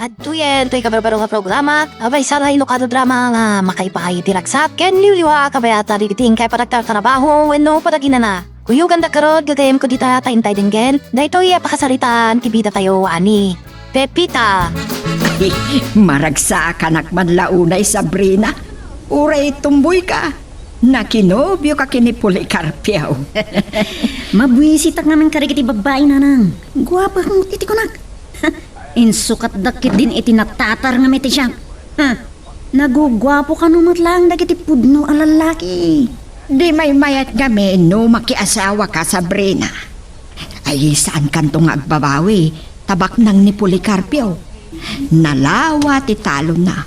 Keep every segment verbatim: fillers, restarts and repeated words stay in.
Adtoyen toy kabarbaro nga programa, a maysa nga inukado drama nga makaipaay iti ragsak ken liwliwa a kabayatan iti inkay panagtatrabaho wenno panaginana. Kuyogandak garud, gagayyemko dita ta intay denggen daytoy a pakasaritaan ti bidatayo a ni Pepita. Maragsakanak man la unay, Sabrina. Uray tumboyka, nakinobioka ken ni Policarpio. Mabuisitak ngamin kadagiti babbai, nanang. Guapo iti kunak. Insukatdak ketdin iti natatar nga iti siak. Ha? Naguguapo kano met laeng dagiti pudno a lallaki. Di maymayat ngamin no makiasawaka, Sabrina. Ay, saankanto nga agbabawi, ta baknang ni Policarpio. Nalawa ti talonna.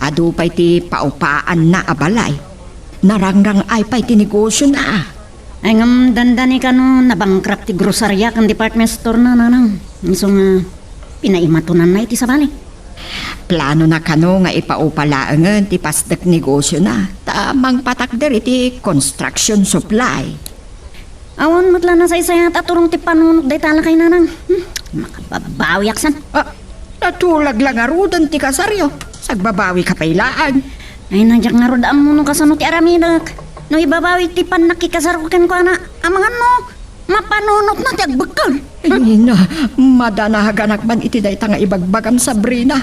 Adu pay ti paupaanna a balay. Narangrang-ay pay ti negosiona. Ay, ngem dandani kano nabankrupt ti groceria ken department store na, nanang. Isu nga, pinaimatonanna iti sabali. Planona kano nga ipaupa laengen ti pasdek negosiona, ta mangpatakder iti construction supply. Awan met la nasaysayat a tulong ti panunot dayta lakay, nanang. Hmm, makababawiak san. Ah, natulag la ngaruden ti kasaryo. Sagbabawika pay laeng. Ay, na diak ngarud ammo no kasano ti aramidek. No ibabawi ti pannakikasarko kenkuana, amangan no mapanunotna ti agbekkel. Ay, na, madanaganak man iti dayta nga ibagbagam, Sabrina.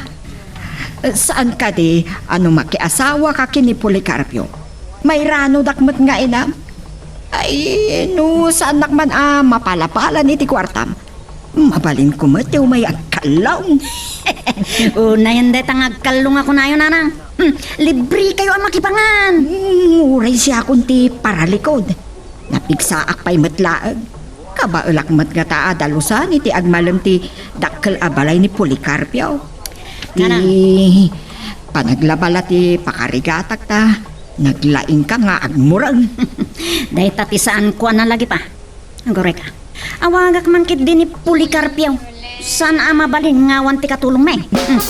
Saan kadi a no makiasawaka ken ni Policarpio, mairanodak met nga inam? Ay, no saannak man a mapalapalan iti kuartam, mabalinko met ti umay agkallong. Unayen dayta nga agkallong a kunayo, nanang. Hmm, librekayo a makipangan. Hmm, uray siakon ti paralikod. Napigsaak pay met laeng. Kabaelak met ngata a dalusan iti agmalem ti dakkel a balay ni Policarpio. Ti Nana. Panaglaba la ti pakarigatak ta naglaingka nga agmureng. Dayta ti saanko a nalagip a. Agurayka. Awagak man ketdi ni Policarpio. Saan a mabalin nga awan ti katulongmi. Hmm.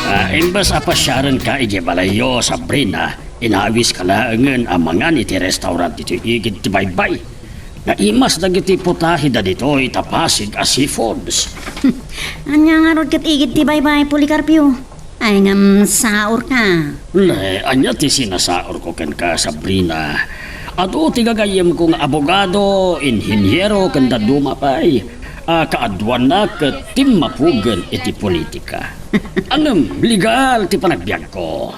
Ah, imbes a pasiarenka idiay balayyo, Sabrina, inawiska laengen a mangan iti restaurant ditoy igid ti baybay. Naimas dagiti putahida ditoy ta pasig a seafoods. Ania ngarud ket igid ti baybay, Policarpio? Ay, ngem saorka. Ne, ania ti sinasaorko kenka, Sabrina? Adu ti gagayyemko nga abogado, inhiniero, ken dadduma pay. A kaaduanna ket timmapugen iti politika. Ngem, legal ti panagbiagko.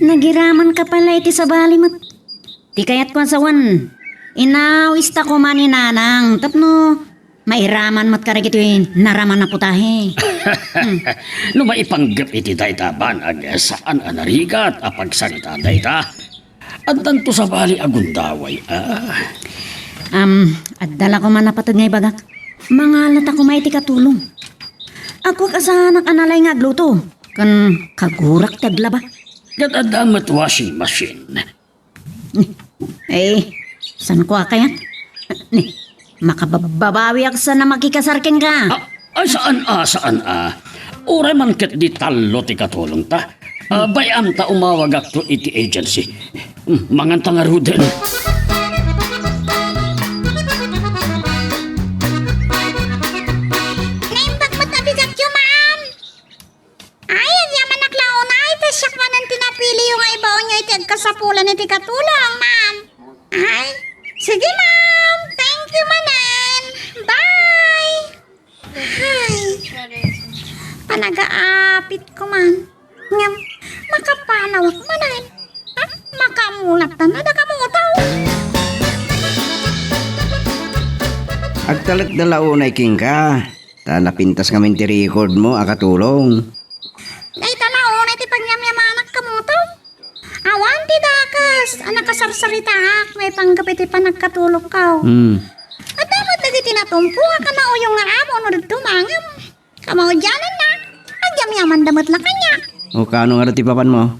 Nagiramanka pay la iti sabali met. Ti kayatko a sawen, inawista koma ni nanang tapno mairaman met kadagitoy naraman a putahe. Hmm. No maipanggep iti dayta banag, saan a narigat a pagsaritaan dayta. Addanto sabali a gundaway, ah. Am, adda la koma napateg nga ibagak. Mangalata koma iti katulong. Agkuak a saanak a nalaing nga agluto. Ken kagurak ti aglaba. Ket adda met washing machine. Eh, saan ko a kayat? Ni, makababawiak sa na makikasar kenka. Ah, ay, saan a, saan a. Uray man ket di tallo ti katulongta. Ah, bay-am ta umawagakto iti agency. Hmm, manganta ngaruden. Naimbag met a bigatyo, ma'am. Ay, agyamanak la unay, ta siak manen ti napiliyo nga ibaonyo iti agkasapulan iti katulong, ma'am. Ay, sige, ma'am. Thank you manen. Bye. Ay, panagaapit ko man. Ngem, makapanawak manen. Ha? Makamulat na na kamuto. Agtalekda la unay kenka. Ta napintas ngamin ti record mo a katulong. Dayta la unay ti pagyamyamanak kamuto. Awan ti dakes a nakasarsaritaak maipanggep iti panagkatulongko. Hmm. Adda met dagiti natumpo a kanauyong nga amo no dadduma ngem kamaudiananna, agyamyamanda met la kaniak. O, kaano nga ti papanmo?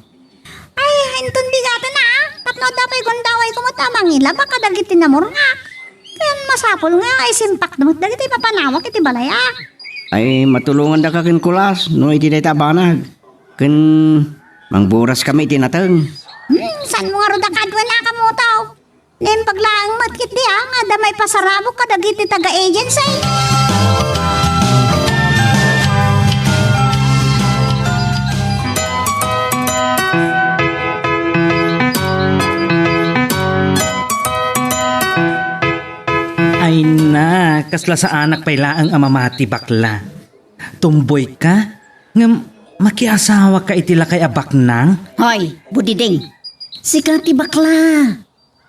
Ay, inton bigatana, ah. Tapno adda pay gundawayko met a mangilaba kadagiti namurngak. Ken masapul nga isimpakda met dagiti papanawak iti balay, ah. Ay, matulongandaka ken Kulas no iti dayta a banag. Ken mangburaskami iti nateng. Hmm, saanmo ngarud a kaduan a kamuto? Naimbag laeng met ketdi, a, nga adda maipasarabok kadagiti taga-agency. Ay na, kasla saanak pay laeng a mamati, bakla. Tumboyka? Ngem makiasawaka iti lakay a baknang? Hoy, Budiding. Sika ti bakla.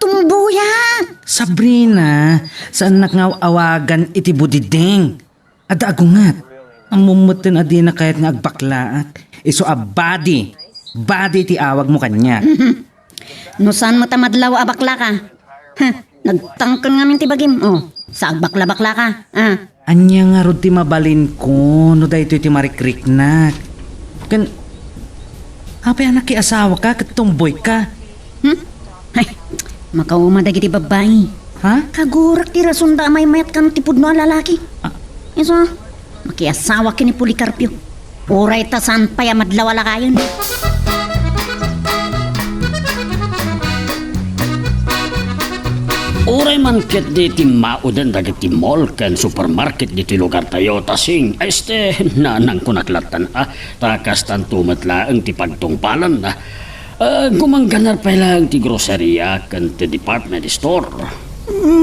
Tumboyak! Sabrina, saannak nga awagan iti Budiding. Adda agunget. Ammom metten a dina kayat nga agbaklaak. Isu a Badi. Badi ti awagmo kaniak. No saan met a madlaw a baklaka. Ha, nagtangken ngamin ti bagim. O, sa agbakla-baklaka. A. Ania ngarud ti mabalinko no daytoy ti marikriknak? Ken, apay a nakiasawaka ket tumboyka? Hmm? Ay, makauma dagiti babbai. Ha? Kagurak ti rasonda a maymayat kano ti pudno a lalaki. A. Isu, makiasawa ken ni Policarpio. Uray ta saan pay a madlaw a lakayen. Uray man ketdi timmauden dagiti mall ken supermarket ditoy lugartayo, ta sing, este, nanang kunak lattan, a, ta kastanto met laeng ti pagtungpalanna. A, gumangganar pay laeng ti groceria ken ti department store.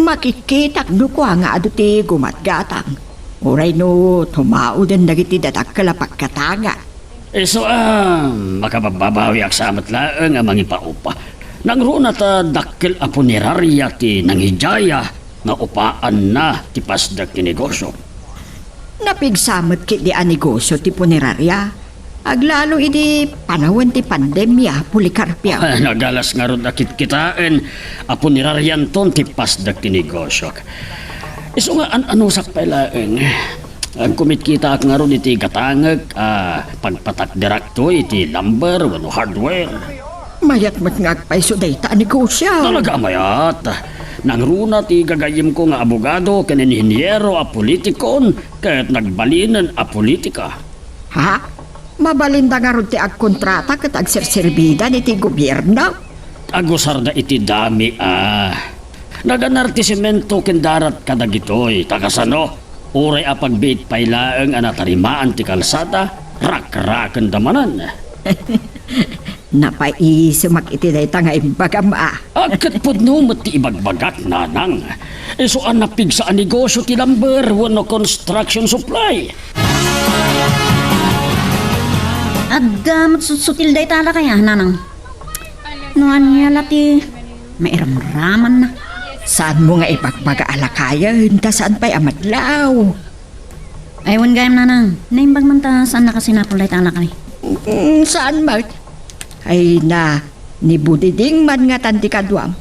Makikkitak no kua nga adu ti gumatgatang. Uray no tumauden dagiti dadakkel a pagkatangan. Isu a, makababbabawiak sa met laeng a mangipaupa. Nangruna ta dakkel a puneraria ti nangidiaya nga upaanna ti pasdek ti negosio. Napigsa met ketdi a negosio ti puneraria. Aglalo idi panawen ti pandemia, Policarpio. Ah, nagalas ngarud a kitkitaen a punerarianton ti pasdek ti negosio. Isu nga an-anusak pay laeng. Agkumitkitaak ngarud iti gatangek a pagpatakderakto iti lumber wenno hardware. Mayat met nga agpayso dayta a negosio. Talaga a mayat. Nangruna ti gagayyemko nga abogado ken inhiniero a politikon ket nagbalinen a politika. Ha? Mabalinda ngarud ti agkontrata ket agserserbidan iti gobierno? Agusarda iti dami a. Naganar ti semento ken darat kadagitoy, ta kasano? Uray a pagbiit pay laeng a natarimaan ti kalsada, rakrakenda manen. Napaisimak iti dayta nga imbagam a. A, ket pudno met ti ibagbagak, nanang. Isu a napigsa a negosio ti lumber wenno construction supply. Adda met sutsutil dayta a lakay a, nanang. No ania la ti mairamramanna. Saanmo nga ibagbaga a lakayen ta saan pay a madlaw. Ay, wen gayam, nanang. Naimbag man ta saan nakasinapul dayta a lakay. Mm, saan met? Ay na, ni Budiding man ngatan ti kaduam.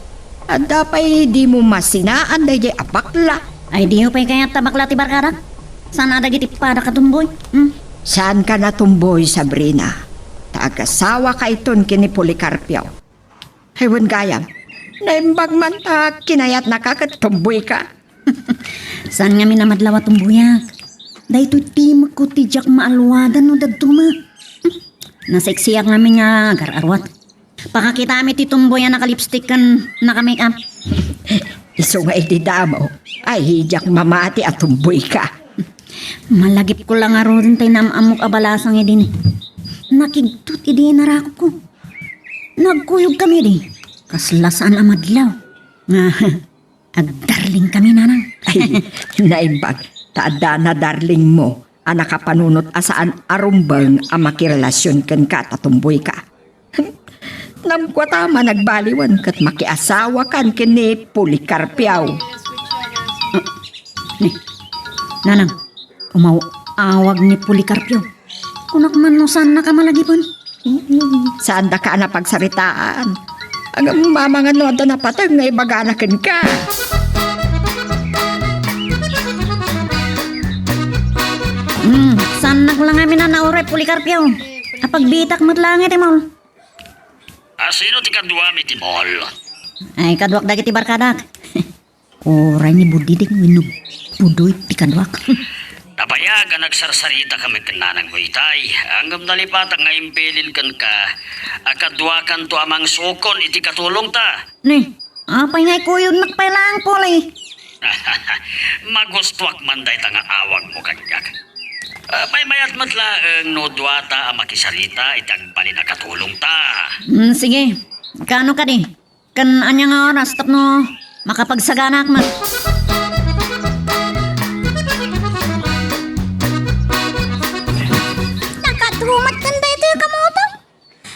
Adda pay dimo masinaan daydiay a bakla. Ay, diyo pay kayat ta bakla ti barkadak? Saan a dagiti padak a tumboy? Hmm? Saanka natumboy, Sabrina. Ta agasawakayton ken ni Policarpio. Ay, wen gayam. Naimbag man ta kinayatnaka ket tumboyka. Saan ngamin a madlaw a tumboyak? Daytoy timekko ti diak maaluadan no dadduma. Naseksiak ngamin nga agar-aruat. Pakakitami ti tumboy a naka-lipstick ken naka-makeup. Isu nga idi damo, ay, diak mamati a tumboyka. Malagipko la ngaruden tay naam-ammok a balasang idini. Nakigtot idi inarakopko. Nagkuyogkami idi. Kasla saan a madlaw. Nga, agdarlingkami, nanang. Ay, naimbag. Ta adda nadarlingmo a nakapanunot a saan a rumbeng a makirelasion kenka ta tumboyka. Namkuata, managbaliwen ket makiasawakan ken ni Policarpio. Ni, nanang, umaw-awag ni Policarpio. Kunak man no saannaka malagipen. Saandaka a napagsaritaan. Agam, mamangano adda napateg nga ibagana kenka. Hmm, saannak la ngamin a nauray, Policarpio. Apagbitak met laeng iti mall. A, sino ti kaduami iti mall? Ay, kaduak dagiti barkadak. Uray ni Budiding wenno Budoy ti kaduak. Nabayag a nagsarsaritakami ken nanangmo itay, ngem nalipatak nga imbilin kenka a kaduakanto a mangsukon iti katulongta. Ni, Apay nga ikuyognak pay laeng, Poli? Magustuak man dayta nga awagmo kaniak. Ah, maymayat met laeng no duata a makisarita iti agbalin a katulongta. Hmm, sige. Kaano kadi? Ken ania nga oras tapno makapagsaganaak met? Nagkatumat ken daytoy a kamoto.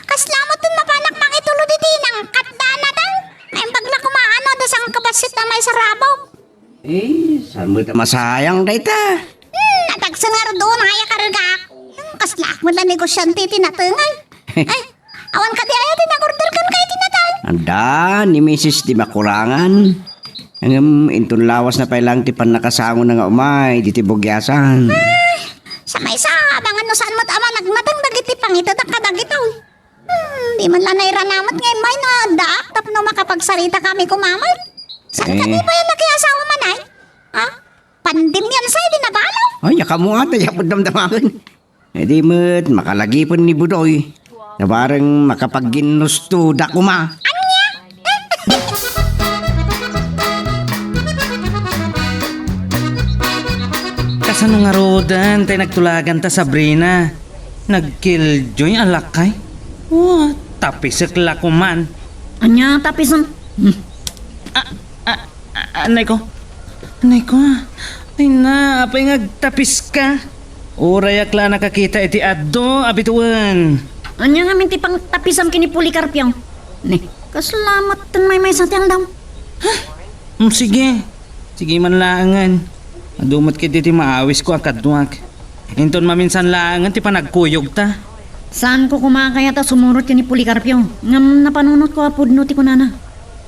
Kasla met ti mapanak mangitulod iti nangkatda a nateng. Naimbag la koma no adda sangkabassit a maisarabok. Eh, saan met a masayang dayta? Hmm, natagsen ngarud unay a kargak. Hmm, kasla met la negosyante ti natengay. Ay, awan kadi aya ti nag-order kenka iti nateng? Anda, ni Misis ti makulangan. Ngem inton lawas na pay laeng ti pannakasangona nga umay diti bugiasan. Ay, sa maysa, abangan no saan met a managmateng dagiti pangitedak kadagitoy. Hmm, di man la nairanamat nga immay no addaak tapno makapagsarita kami kumaman. Saan Eh. kadi pay a nakiasawa manay? Ha? Pandemyan sa idi nabalo? Ay, nia kamo ata, yapod damdamagen. Eh, di met, makalagipen ni Budoy. Nabareng makapagginnusto da kuma. Ania? Kasano ngaruden tay nagtulagan ta, Sabrina? Nagkildioy a lakay? Oh, tapisek la kuman. Ania tapisem? Hmm. Ah, ah, ah, anay ko. Anay ko. Ay na, apay nga agtapiska? Urayak la a nakakita iti adu a bituen. Ania ngamin ti pangtapisam ken ni Policarpio? Ne, kasla met ten maymaysa ti aldaw. Hmm, sige. Sige man laengen. Adu met ketdi ti maawisko a kaduak. Inton maminsan laengen ti panagkuyogta. Saanko koma kayat a sumurot ken ni Policarpio, ngem napanunotko a pudno ti kunana.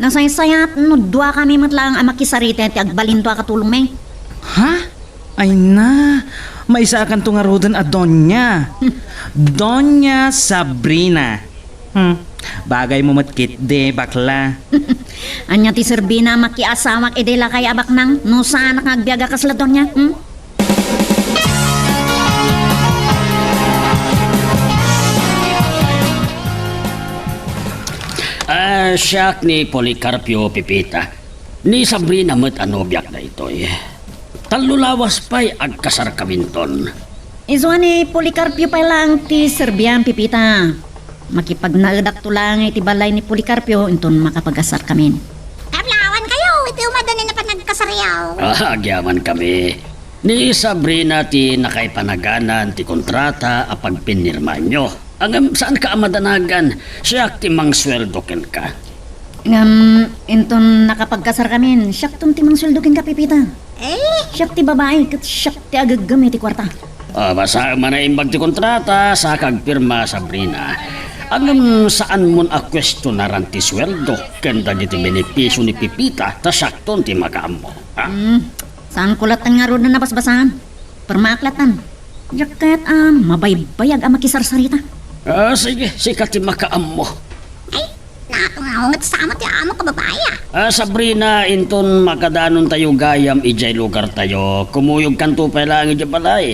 Nasaysayat no duakami met laeng a makisarita iti agbalinto a katulongmi. Ha? Ay na, maisaakanto ngaruden a Doña. Doña Sabrina. Hmm, bagaymo met ketdi, bakla. Ania ti serbina a makiasawak idi lakay a baknang no saanak nga agbiag a kasla Doña? Hmm? Ah, siak ni Policarpio, Pepita. Ni Sabrina met a nobiak daytoy. Tallo lawas pay agkasarkaminton. Isu a ni Policarpio pay laeng ti serbiam, Pepita. Makipagnaedakto laeng iti balay ni Policarpio inton makapagkasarkamin. Kablawan kayo, iti umadanin a panagkasaryo. Ah, agyamankami. Ni Sabrina ti nakaipanaganan ti kontrata a pagpinirmanyo. Ngem saanka a madanagan, siak ti mangsueldo kenka. Ngem inton nakapagkasarkamin, siakton ti mangsueldo kenka, Pepita. Eh? Siak ti babai, ket siak ti ageggem iti kuarta. Ah, basaem a naimbag ti kontrata, saka agpirma, Sabrina. Ngem saanmon a kuestionaran ti sueldo ken dagiti benepisio ni Pepita, ta siakton ti makaammo. Ah? Hmm. Saanko latta ngarud a nabasbasaen. Pirmaak lattan. Diak kayat a mabaybayag a makisarsarita. Ah, sige, sika ti makaammo. Ay, natungaw met sa amo ti amo ka babai, ah. Ah, Sabrina, inton makadanontayo gayam idiay lugartayo, kumuyogkanto pay laeng idiay balay.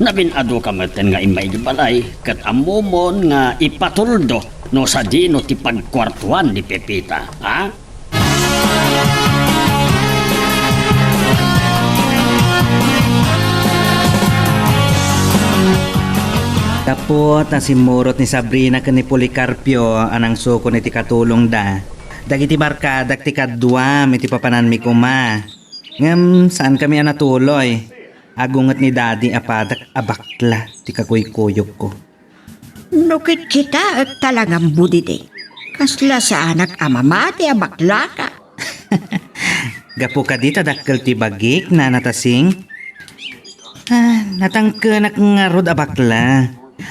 Nabin-adoka metten nga immay idiay balay, ket ammomon nga ipatuldo no sadino ti pagkuartuan ni Pepita, ha? Gapu ta simmurot ni Sabrina ken ni Policarpio a nangsukon iti katulongda, dagiti barkadak ti kaduam iti papananmi koma. Ngem saankami a natuloy. Agunget ni Daddy a padak a bakla ti kakuykuyogko. No ket kita et talaga, Budiding, kasla saanak a mamati a baklaka. Gapu kadi ta dakkel ti bagik, Nana Tasing? Ah, natangkenak ngarud a bakla.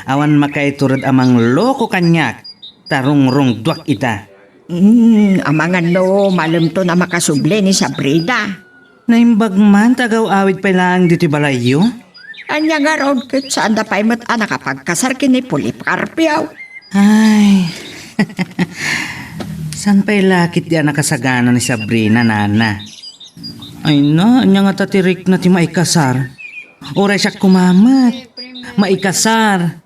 Awan makaitured a mangloko kaniak, ta rungrungduak ita. Hmm, amangan no malemton a makasubli ni Sabrina. Naimbag man ta agaw-awid pay laeng ditoy balayyo? Ania ngarud ket saanda pay met a nakapagkasar ken ni Policarpio? Ay. Saan pay la ketdi a nakasagana ni Sabrina, Nana? Ay na, ania ngata ti rikna ti maikasar? Uray siak koma met, maikasar.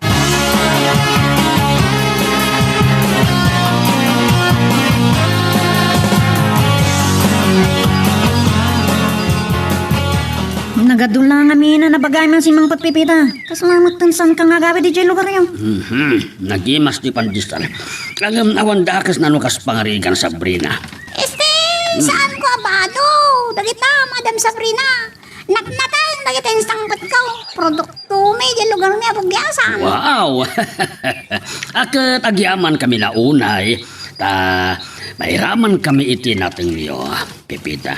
Dula ngamin a nabagaymo a simmangpet, Pepita. Kasla met ti saanka nga agawid idiay lugaryo. Mhm. Nagimas ti pandesal. Ngem awan dakes no kas pangarigan, Sabrina. Este, saanko a bado. Dagita, Madam Sabrina. Natnateng dagiti insangpetko. Produktomi idiay lugarmi a bugiasan. Wow! A ket agyamankami la unay, ta mairamankami iti natengyo, Pepita.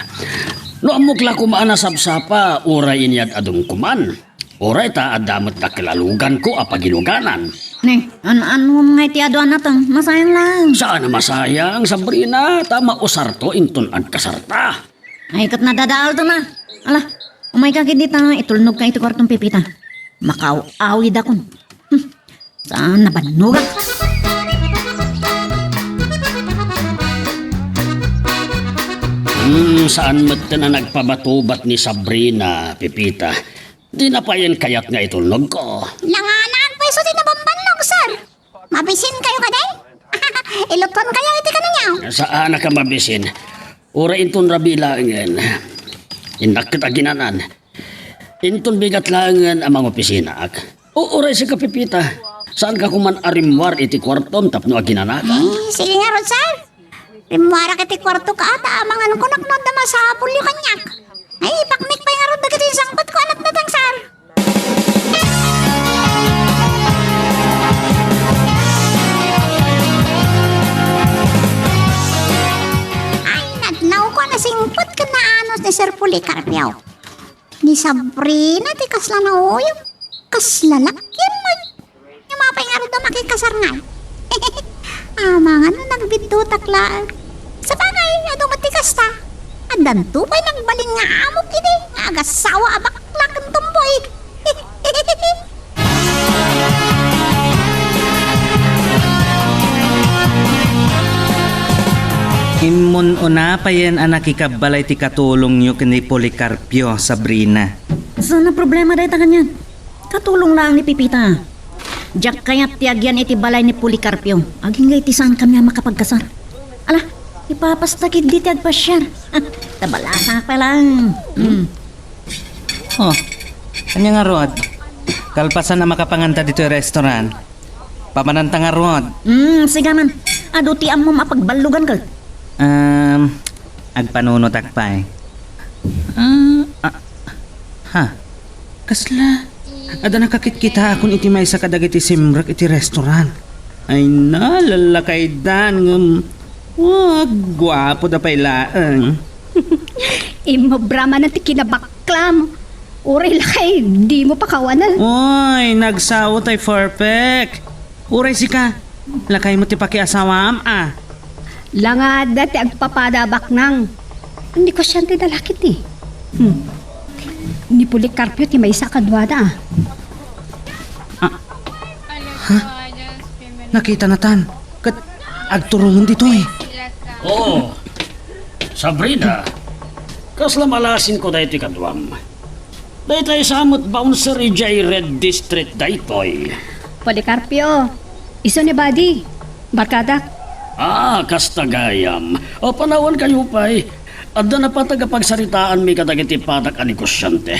No ammok la koma a nasapsapa, uray inyad-adum koman, uray ta adda met dakkel a luganko a pagiluganan. Ne, an-anuom nga iti adu a nateng? Masayang lang. Saan a masayang, Sabrina, ta mausarto inton agkasarta. Ay, ket nadadaalto na. Ala, umayka ket dita, itulnogka iti kuartom, Pepita. Makaaw-awidakon. Hmm, saan a bannogak? Hmm, saan met a nagpabatubat ni Sabrina, Pepita. Dina payen kayat nga itulnogko. Nanganak pay isu ti nabambannog, sir. Mabisinkayo kadi? Ilutuankayo iti kanenyo. Saanka mabisin. Uray inton rabii laengen. Innak ket aginanan. Inton bigat laengen a mangopisinaak. O, uray sika, Pepita. Saanka koman a rimmuar iti kuartom tapno aginanaka? Ay, sige ngarud, sir. Rimmuarak iti kuartok a ta amanganko no adda masapulyo kaniak. Ay, ipaknik pay ngarud dagiti insangpetko a natnateng, sir. Ay, nadnawko a nasingpet ken naanus ni Sir Policarpio. Ni Sabrina ti kasla nauyong. Kasla lakian met. Nga mapay ngarud a makikasar ngay. Amangan no nagbiddutak laeng. Sabagay, adu met ti kasta. Addanto pay nagbalin nga amok idi nga agasawa a bakla ken tomboy. Immun-una payen a nakikabbalay ti katulongyo ken ni Policarpio, Sabrina. Saan a problema dayta kaniak? Katulong laeng ni Pepita. Diak kayat ti agyan iti balay ni Policarpio. Agingga iti saankami a makapagkasar. Ala, ipapasta ketdi ti agpasiar. Ta balasak pay laeng. Hmm. Oh, ania ngarud? Kalpasan a makapanganta ditoy restaurant, pamananta ngarud. Hmm, sigaman. Adu ti ammom a pagballugan ket. Um, agpanunotak pay. Ah, ah, ha? Kasla? Adda nakakitkitaakon iti maysa kadagiti simrek iti restaurant. Ay na, lalakaydan ngem, wag, guapoda pay laeng. Immobra manen ti kinabaklam. Uray lakay, dimo pakawanen. Oy, nagsao tay perfect. Uray sika, lakay mo ti pakiasawam, a. Langada ti agpapada a baknang. Ni kosyente da lakay ti. Hmm. Ni Policarpio ti maysa kaduada, a. Ah. Ha? Nakitanatan. Ket agturongen ditoy. Oh, Sabrina, kasla malasinko daytoy kaduam. Dayta sa met bouncer idiay Red District daytoy. Policarpio, isu ni Buddy, barkadak. Ah, kasta gayam. O, panawankayo pay. Adda napatag a pagsaritaanmi kadagiti padak a negosyante.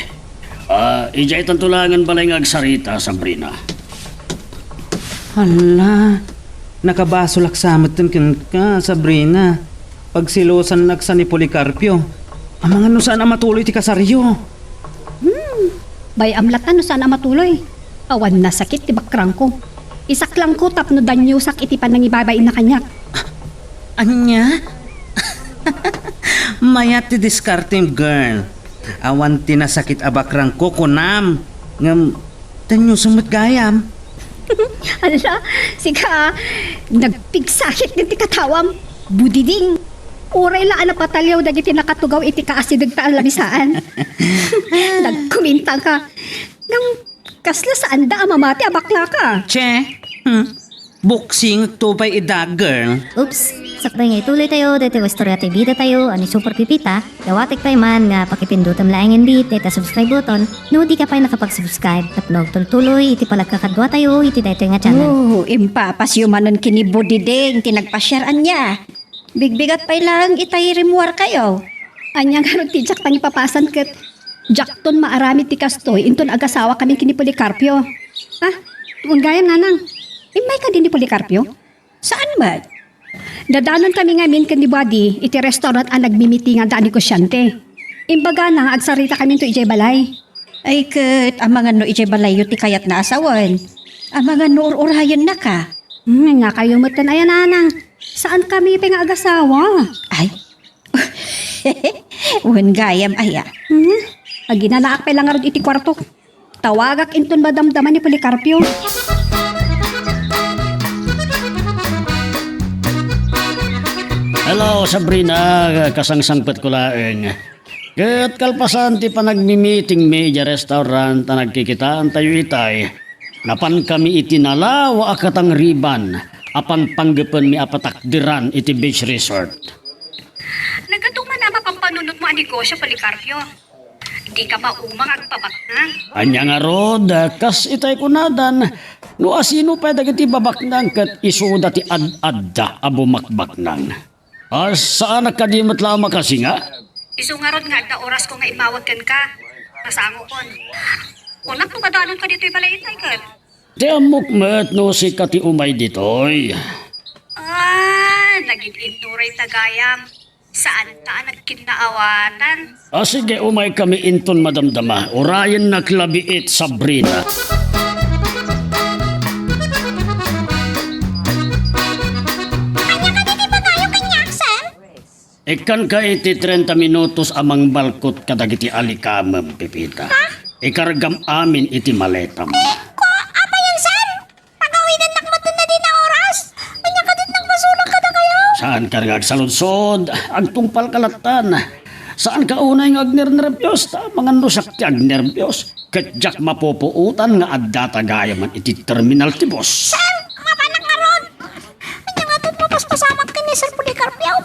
Ah, idiay tanto laengen balay nga agsarita, Sabrina. Hala, nakabasolak sa metten kenka, Sabrina. Pagselosannak sa ni Policarpio. Amangan no saan a matuloy ti kasaryo. Hmm, bay-am latta no saan a matuloy. Awan nasakit ti bakrangko. Isaklangko tapno danyosak iti panangibabayna kaniak. Ania? Mayat ti diskartem, girl. Awan ti nasakit a bakrangko, kunam. Ngem, danyosem met gayam. Ala, sika, nagpigsakit dagiti katawam. Budiding. Uray la a napataliaw dagiti nakatugaw iti kaasidegta a lamisaan. Nagkumintangka. Ngem, kasla saanda a mamati a baklaka. Che? Hmm. Boxing to pay ida, girl. Oops! Sakbay nga ituloy tayo, daytoy nga istorya ti bida tayo, a ni Super Pipita, dawatek pay man nga pakipindutem laengen dayta subscribe button, no di ka pay nakapag-subscribe, tapno agtultuloy iti panagkakadua tayo, iti daytoy nga channel. Oh, impapasyo manen ken ni Budiding ti nagpa-share ania. Bigbigat pay laeng itay rimmuar kayo. Ania ngarud ti diak pangipapasan ket Diakton maaramid ti kastoy inton agasawakamin ken ni Policarpio. Ah, wen gayam, nanang. Immayka idi ni Policarpio? Saan met? Dadanonkami ngamin ken ni Buddy iti restaurant a nagmimitinganda a negosiante. Imbagana nga agsaritakaminto idiay balay. Ay ket, amangan no idiay balayyo ti kayatna a sawen? Amangan no ur-urayennaka? Hmm, ania kayo metten aya, nanang. Saankami pay nga agasawa. Ay. Wen gayam aya. Hmm? Aginanaak pay la ngarud iti kuarto. Tawagak inton madamdama ni Policarpio. Hello, Sabrina. Kasangsangpetko laeng. Ket kalpasan ti panagmimitingmi idiay restaurant a nagkikitaantayo itay, napankami iti nalawa a katangriban a pangpanggepenmi a patakderan iti beach resort. Nagadu man a mapanpanunotmo a negosio, Policarpio. Dika mauma nga agpabaknang. Ania ngarud, kas itay kunadan, no asino pay dagiti babaknang ket isuda ti ad-adda a bumakbaknang. A, saanak kadi met la a makasinga? Isu ngarud nga adda orasko nga immawag kenka. Nasangokon. Kunak no kadanonka ditoy balay itay ket. Ti ammok met no sika ti umay ditoy. Ah, nagin-innuray ta gayam. Saanta a nagkinnaawatan. A, sige, umaykami inton madamdama. Urayennak la biit, Sabrina. Ania kadi ti ibagayo kaniak, sir? Ikkanka iti trenta minutos a mangbalkot kadagiti alikamem, Pepita. Ha? Ikargam amin iti maletam. Ko, apay yan, sir? Pagawidannak met ti nadin a oras. Ania kadin nagbasolak kadakayo? Saanka nga agsaludsod. Agtungpalka lattan. Saanka unay nga agnernerbios. Ta amangan no siak ti agnerbios. Ket diak mapupuotan nga addata gayamen iti terminal ti bus. Sir, mapanak ngarud. Ania ngarud mapaspasamak ken ni Sir Policarpio?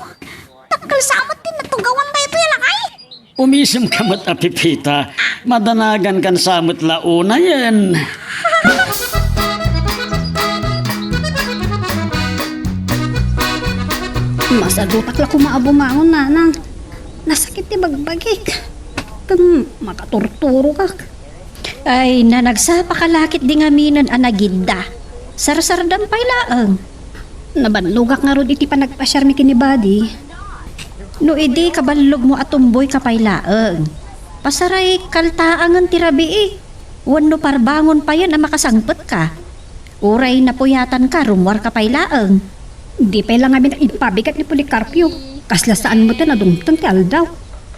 Dakkel sa met ti natugawan daytoy a lakay. Umisemka met a Pepita, madanagankan sa met la unayen. Masadutak la koma a bumangon, nanang. Nasakit ti bagbagik. Ken makaturturogak. Ay, nanagsapaka la ketdi ngaminen a nagidda. Sarsardam pay laeng. Nabannogak ngarud iti panagpasiarmi ken ni Buddy. No idi kaballogmo a tumboyka pay laeng, pasaray kaltaangen ti rabii wenno parbangon payen a makasangpetka. Uray napuyatanka, rummuarka pay laeng. Di pay la ngamin impabigat ni Policarpio. Kasla saan met a nadungteng ti aldaw.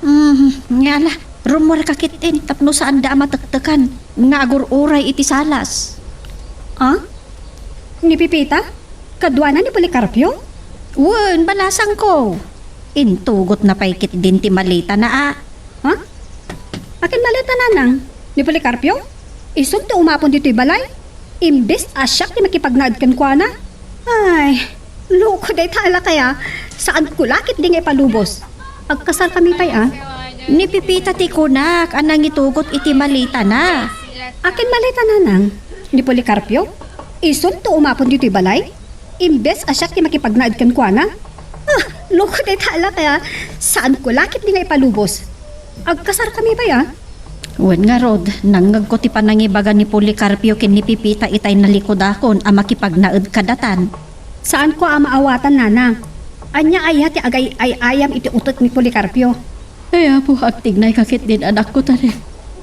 Hmm, ngala, rummuarka ketdin tapno saanda a matektekan nga agur-uray iti salas. Ah? Ni Pepita? Kaduana ni Policarpio? Wen, balasangko. Intugotna pay ketdin ti maletana a. Ha? Akin maleta, nanang? Ni Policarpio? Isun ti umapon ditoy balay? Imbes a siak ti makipagnaed kenkuana? Ay, loko dayta a lakay a. Saanko la ketdi nga ipalubos. Agkasarkami pay a. Ni Pepita ti kunak a nangitugot iti maletana. Akin maleta, nanang? Ni Policarpio? Isun ti umapon ditoy balay? Imbes a siak ti makipagnaed kenkuana? Ah, loko dayta a lakay a. Saanko la ketdi nga ipalubos. Agkasarkami pay a. Wen ngarud, nangngegko ti panangibaga ni Policarpio ken ni Pepita itay nalikudakon a makipagnaed kadatan. Saanko a maawatan, nanang. Ania aya ti agay-ay-ayam iti utek ni Policarpio? Ay, Apo, agtignayka ketdin, anakko, ta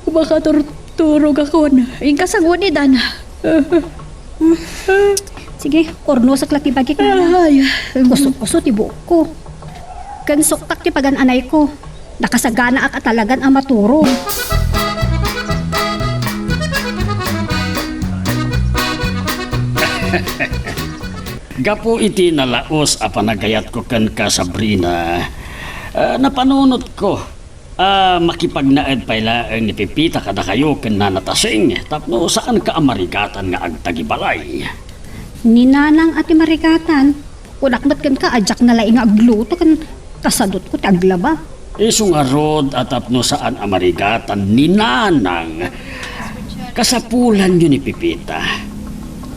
makaturturogakon. Inka sanguan idan. Sige, urnosek la ti bagik, nanang. Ay. Kuso-kuso ti buokko. Ken suktak ti pagan-anayko. Nakasaganaak a talagan a maturog. Gapu iti nalaus a panagayatko kenka, Sabrina, ah, napanunotko a makipagnaed pay laeng ni Pepita kadakayo ken Nana Tasing tapno saanka a marigatan nga agtagibalay. Ni Nanang a ti marigatan, kunak met kenka a diak nalaing nga agluto ken kasadutko ti aglaba. Isu ngarud a tapno saan a marigatan ni Nanang, kasapulanyo ni Pepita.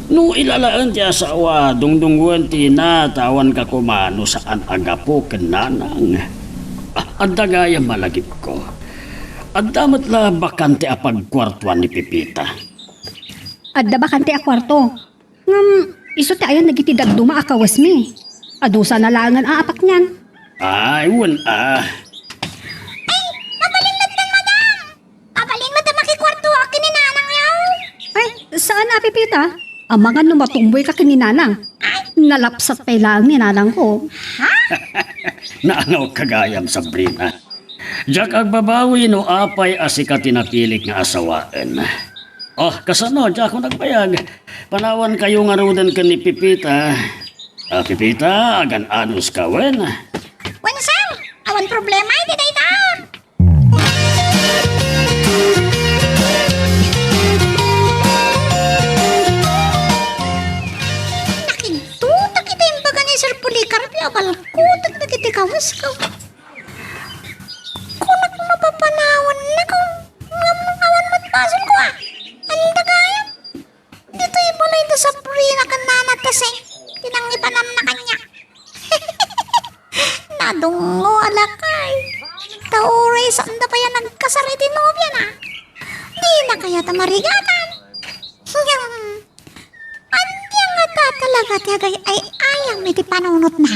No ilalaen ti asawa, dungdungngoen ti ina, ta awanka koma no saan a gapu ken Nanang. Ah, adda gayam a lagipko. Adda met la bakante a pagkuartuan ni Pepita? Adda bakante a kuarto. Ngem, isu ti ayan dagiti dadduma a kawesmi. Adu sana laengen a apak nian. Ay, wen a. Ay, mabalin latta, madam! Mabalin met a makikuartoak ken ni nanangyo. Ay, saan a, Pepita. Amangan no matumboyka ken ni nanang. Ay. Nalapsat pay laeng ni nanangko. Ha? Naangawka gayam, Sabrina. Diak agbabawi no apay a sika ti napilik nga asawaen. Oh, kasano, diakon agbayag. Panawankayo ngaruden ken ni Pepita. Ah, Pepita, agan-anuska wen? Wen, sir, awan problema iti dayta. Nakintutak iti imbaga ni Sir Policarpio a balkutek dagiti kawesko. Kunak, mapapanawannak, ngem awan met basolko a. Anda gayam? Ditoy balay da Sabrina ken Nana Teseng ti nangibananna kaniak. Nadungngo a lakay. Ta uray saanda pay a nagkasar iti nobiana, dina kayat a marigatan. Ngem, ania ngata talaga ti agay-ay-ayam iti panunotna?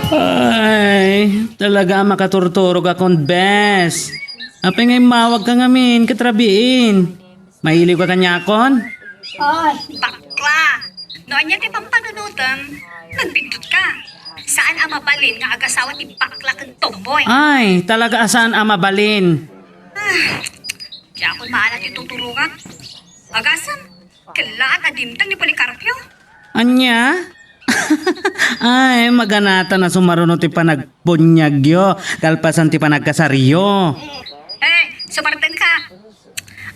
Ay, talaga a makaturturogakon, bes. Apay nga immawagka ngamin ket rabiin? Mailiwka kaniakon? Ay, bakla! No ania ti pampanunotem, nagbiddut ka. Saan a mabalin nga agasawa ti bakla ken tomboy. Ay, talaga a saan a mabalin. Ah, diakon maala ti tuturogak. Agasem, kellaat a dimteng ni Policarpio. Ania? Ay, maganatan a sumaruno ti panagpuniagyo kalpasan ti panagkasaryo. Eh, sumardeng ka.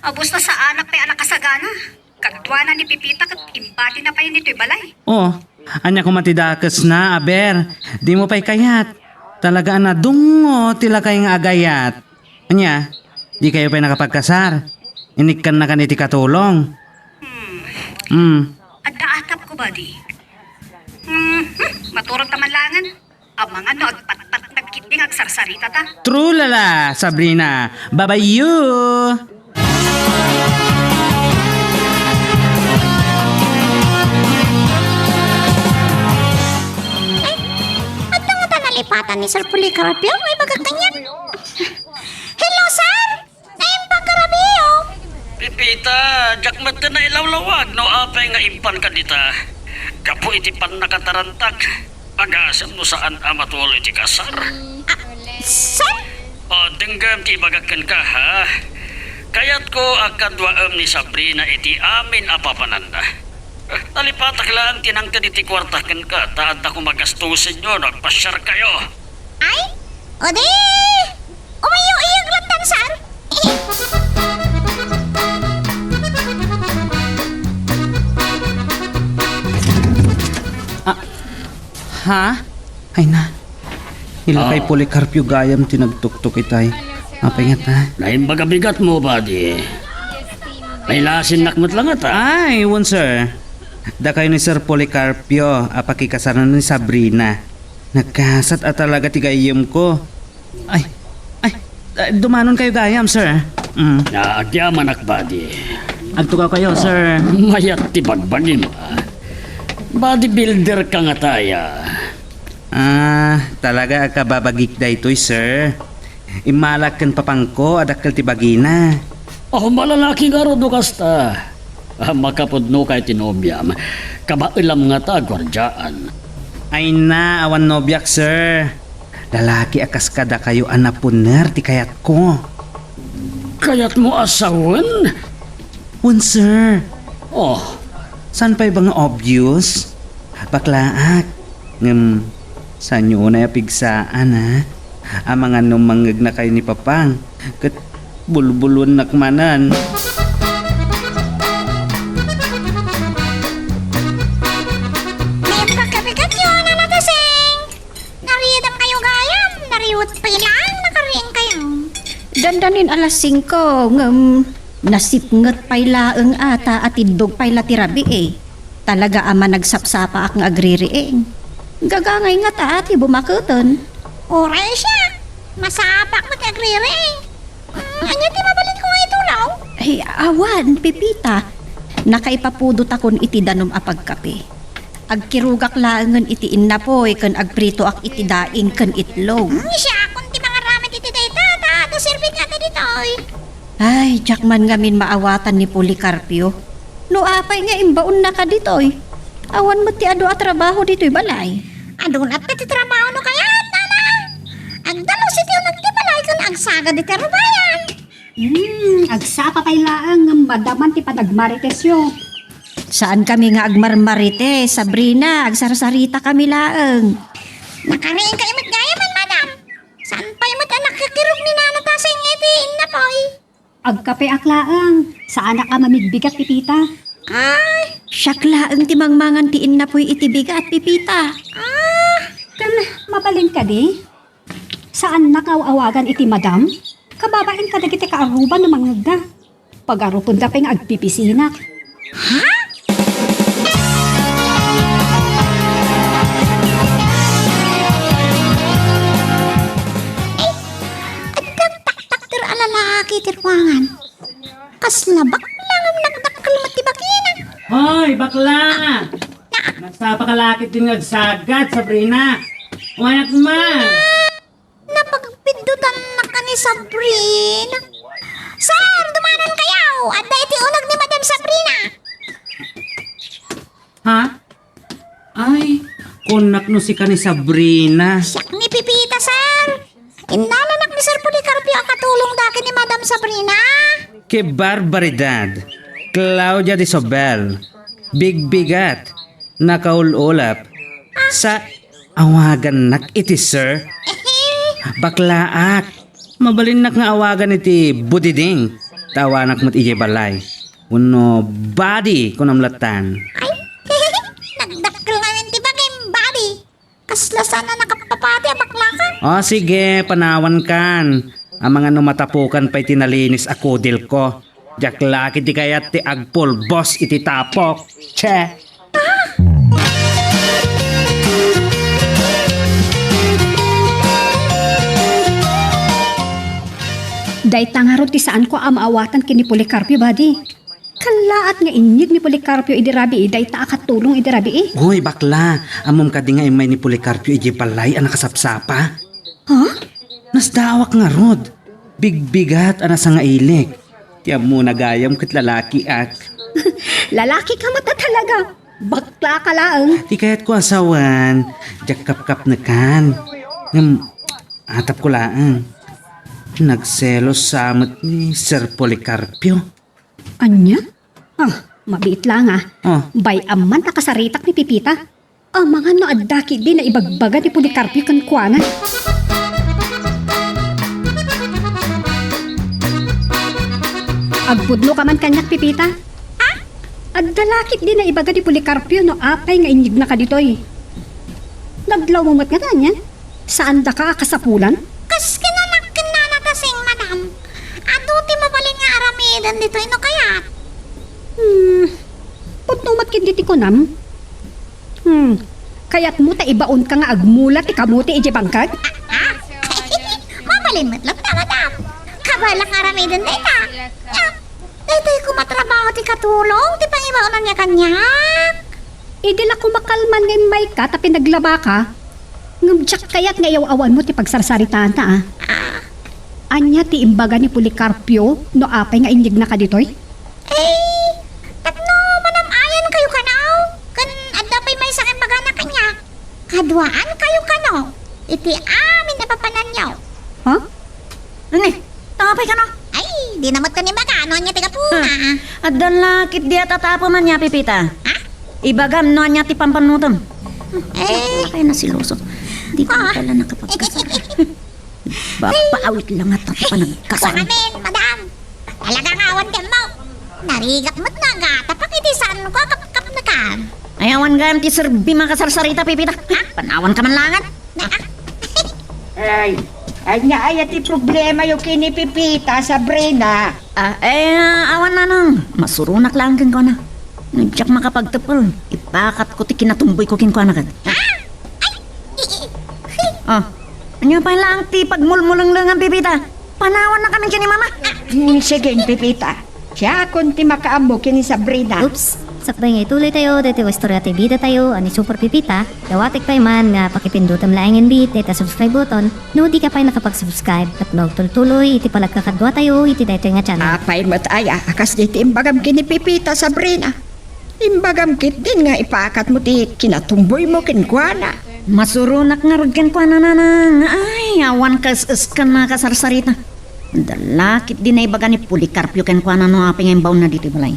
Abus na saanak pay a nakasagana. Kaduana ni Pepita ket imbatina pay ditoy balay. Oh, ania koma ti dakesna, aber? Dimo pay kayat. Talaga a nadungngo ti lakay nga agayat. Ania, dikayo pay nakapagkasar? Inikkannakan iti katulong. Hmm. Hmm. Adda atapko, buddy. Hmm, hmm, maturog ta man laengen. Amangan no agpatpatnag ketdi nga agsarsarita ta. Trulala, Sabrina. Babayo! Ay, adda ngata nalipatan ni Sir Policarpio? Ay, baga kaniak. Hello, sir! Naimbag a rabiiyo. Pepita, diak met ti nailawlawag no apay nga impanka dita. Gapu iti pannakatarantak, agasem no saan a matulo iti kasar. Ah, sir? O, denggem ti ibagak kenka, ha? Kayatko a kaduaem ni Sabrina iti amin a papananna. Nalipatak laeng ti nangted iti kuarta kenka, ta adda koma gastusenyo no agpasiarkayo. Ay? O di, umayo-iyag lattan saan? Ah, ha? Ay na. Ilakay Ah. Policarpio gayam ti nagtuktok itay. Apay ngata? Naimbag a bigatmo, buddy. Nailasinnak met la ngata. Ay, wen, sir. Dakayo ni Sir Policarpio a pakikasaran ni Sabrina. Nagkasat a talaga ti gayyemko. Ay, ay, ay, dumanonkayo gayam, sir. Mm. Ah, agyamanak, buddy. Agtugaw kayo, sir. Mayat ti bagbagim, ah. Bodybuilder ka ngata, ya. Ah, talaga a kababagik daytoy, sir. Immalak ken papangko a dakkel ti bagina. Oh, malalaki ngarud no kasta. Ah, makapudnokay ti nobiam. Kabaelam ngata a guardiaan. Ay na, awan nobiak, sir. Lalaki a kas kadakayo a napuner ti kayatko. Kayatmo a sawen? Wen, sir. Oh. Saan pay ba nga obvious? Baklaak. Ngem, saanyo unay a pigsaan, ha? Amangan no mangngegnakayo ni Papang, ket bulbuluennak manen. Naimbag a bigatyo, Nana Teseng! Nariidem kayo gayam, nariwet pay laeng nakariing kayo. Dandanin alas singko, ngem Nasipnget pay laeng a ta atiddog pay la ti rabii. Talaga a managsapsapaak nga agririing. Gagangay ngata a ti bumaketen. Uray siak, masapaak met nga agririing. Mm, ania ti mabalinko nga itulong? Ay, awan, Pepita. Nakaipapudotakon iti danum a pagkape. Agkirugak laengen iti innapoy ken agpritoak iti daing ken itlog. Hmm, siakon ti mangaramid iti dayta, ta adu serbin ngata ditoy. Ay, diak man ngamin maawatan ni Policarpio. No apay nga imbaonnaka ditoy? Awan met ti adu a trabaho ditoy balay. Adu latta ti trabaho no kayat, nana. Agdalus iti uneg ti balay ken agsagad iti arubayan. Hmm, agsapa pay laeng ngem madaman ti panagmaritesyo. Saan kami nga agmarmarites, Sabrina, agsarsarita kami laeng. Nakariing ka met gayamen, madam. Saan pay met a nakakirog ni Nana Tasing iti innapoy? Agkapeak laeng. Saanak a mamigbigat, Pepita. Ay. Siak laeng ti mangmangan ti innapoy iti bigat, Pepita. Ah. Ken, mabalin kadi? Saannak nga aw-awagan iti madam? Kababain kadagiti kaaruban no mangngegda. Pagarupenda pay nga agpipisinak. Ha? Ay, addan taktakder a lalaki ti ruangan. Kasla bakla nga nagdakkel met ti bakina. Hoy, bakla! Nagsapa ka la ketdin nga agsagad, Sabrina. Umayak man. Napagpiddutannak ni Sabrina. Sir, dumanan kayo! Adda iti uneg ni Madam Sabrina. Ha? Ay, kunak no sika ni Sabrina. Siak ni Pepita, sir. Innalanak ni Sir Policarpio a katulongda ken ni Madam Sabrina. Ke barbaridad! Claudia de Sobel. Bigbigat. Nakaul-ulap. Sa awagannak iti sir? Baklaak. Mabalinnak nga awagan iti budiding. Ta awanak met idiay balay. Wenno badi, kunam lattan. Ay, nagdakkel ngamin ti bagim, badi. Kasla saan a nakapapati a baklaka. O, sige, panawankan. Amangan no matapukan pay ti nalinis a kudilko. Diak la ketdi kayat ti agpulbos iti tapok. Che! Dayta ngarud ti saanko a maawatan ken ni Policarpio, badi. Kallaat nga inyeg ni Policarpio idi rabii dayta a katulong idi rabii. Uy, bakla, ammom kadi nga immay ni Policarpio idiay balay a nakasapsapa? Ha? Nasdaawak ngarud. Bigbigat a nasangailik. Ti ammona gayam ket lalakiak. Lalaki ka met a talaga. Bakla ka laeng. Ti kayatko a sawen, diak kapkapnekan. Ngem, atapko laeng. Nagselos sa met ni Sir Policarpio. Ania? Ah, mabiit la nga. Ah. Bay-am man a kasaritak ni Pepita. Amangan no adda ketdi naibagbaga ni Policarpio kenkuana. Agpudno ka man kaniak, Pepita? Ha? Adda la ketdi naibaga ni Policarpio no apay nga inyegnaka ditoy. Nadlawmo met ngata anian? Saandaka a kasapulan? Kas kinanak ken Nana Tasing, madam. Adu ti mabalin nga aramiden ditoy no kayat. Hmm. Pudno met ketdi ti kunam. Hmm. Kayatmo ta ibaonka nga agmula ti kamote idiay bangkag? Ah, ah. Mabalin met latta, madam. Kabalak nga aramiden dayta. Ngem, daytoy koma trabaho ti katulong ti pangibaonanna kaniak. Idi la koma kalman nga immayka ta pinaglabaka, ngem diak kayat nga iyaw-awanmo ti pagsarsaritaanta, a. Ah. Ania ti imbaga ni Policarpio no apay nga inyegnaka ditoy? Eh, tapno manam-ayankayo kano, ken adda pay maysa nga imbagana kaniak. Kaduaankayo kano iti amin a papananyo. Ha? Ani? Apay kano? Ay, dina met kano ibaga no ania ti gapuna. Hmm. Adda la ketdi a tatapeman, Pepita. Ha? Ibagam no ania ti pampannutem. Eh. Ay, nasiloso. Di pa pala nakapagkasal. Babaawit la ngata ti panagkasal. Amen, madam. Talaga nga awan ken mo. Narigat met nga agatapak iti saanko a kapkapnekan. Ay, awan gayam ti serbim a kasarsarita, Pepita. Ha? Panawanka man laengen. Na, ah. Ay, Ania aya ti problemayo ken ni Pepita, Sabrina? Ah, eh, ah, awan, Nanang. Masuronak laeng kenkuana. No diak makapagteppel, ipakatko ti kinatumboyko kenkuana ket. Ha? Ay, i-, i-, hi. Ah, ania pay laeng ti pagmulmulenglengan, Pepita? Panawannakami ken ni Mama. Hmm, sige, Pepita. Siakon ti makaammo ken ni Sabrina. Oops. Sakbay nga ituloytayo daytoy a istorya ti bidatayo a ni Super Pepita, dawatek pay man nga pakipindutem laengen bi dayta subscribe button no dika pay nakapag-subscribe tapno agtultuloy iti panagkakaduatayo iti daytoy nga channel. Apay met aya a kas daytoy imbagam ken ni Pepita, Sabrina? Imbagam ketdin nga ipakatmo ti kinatumboymo kenkuana. Masuronak ngarud kenkuana, Nanang. Ay, awan kaes-eskan a kasarsarita. Dala ketdi naibaga ni Policarpio kenkuana no apay nga imbaonna ditoy balay.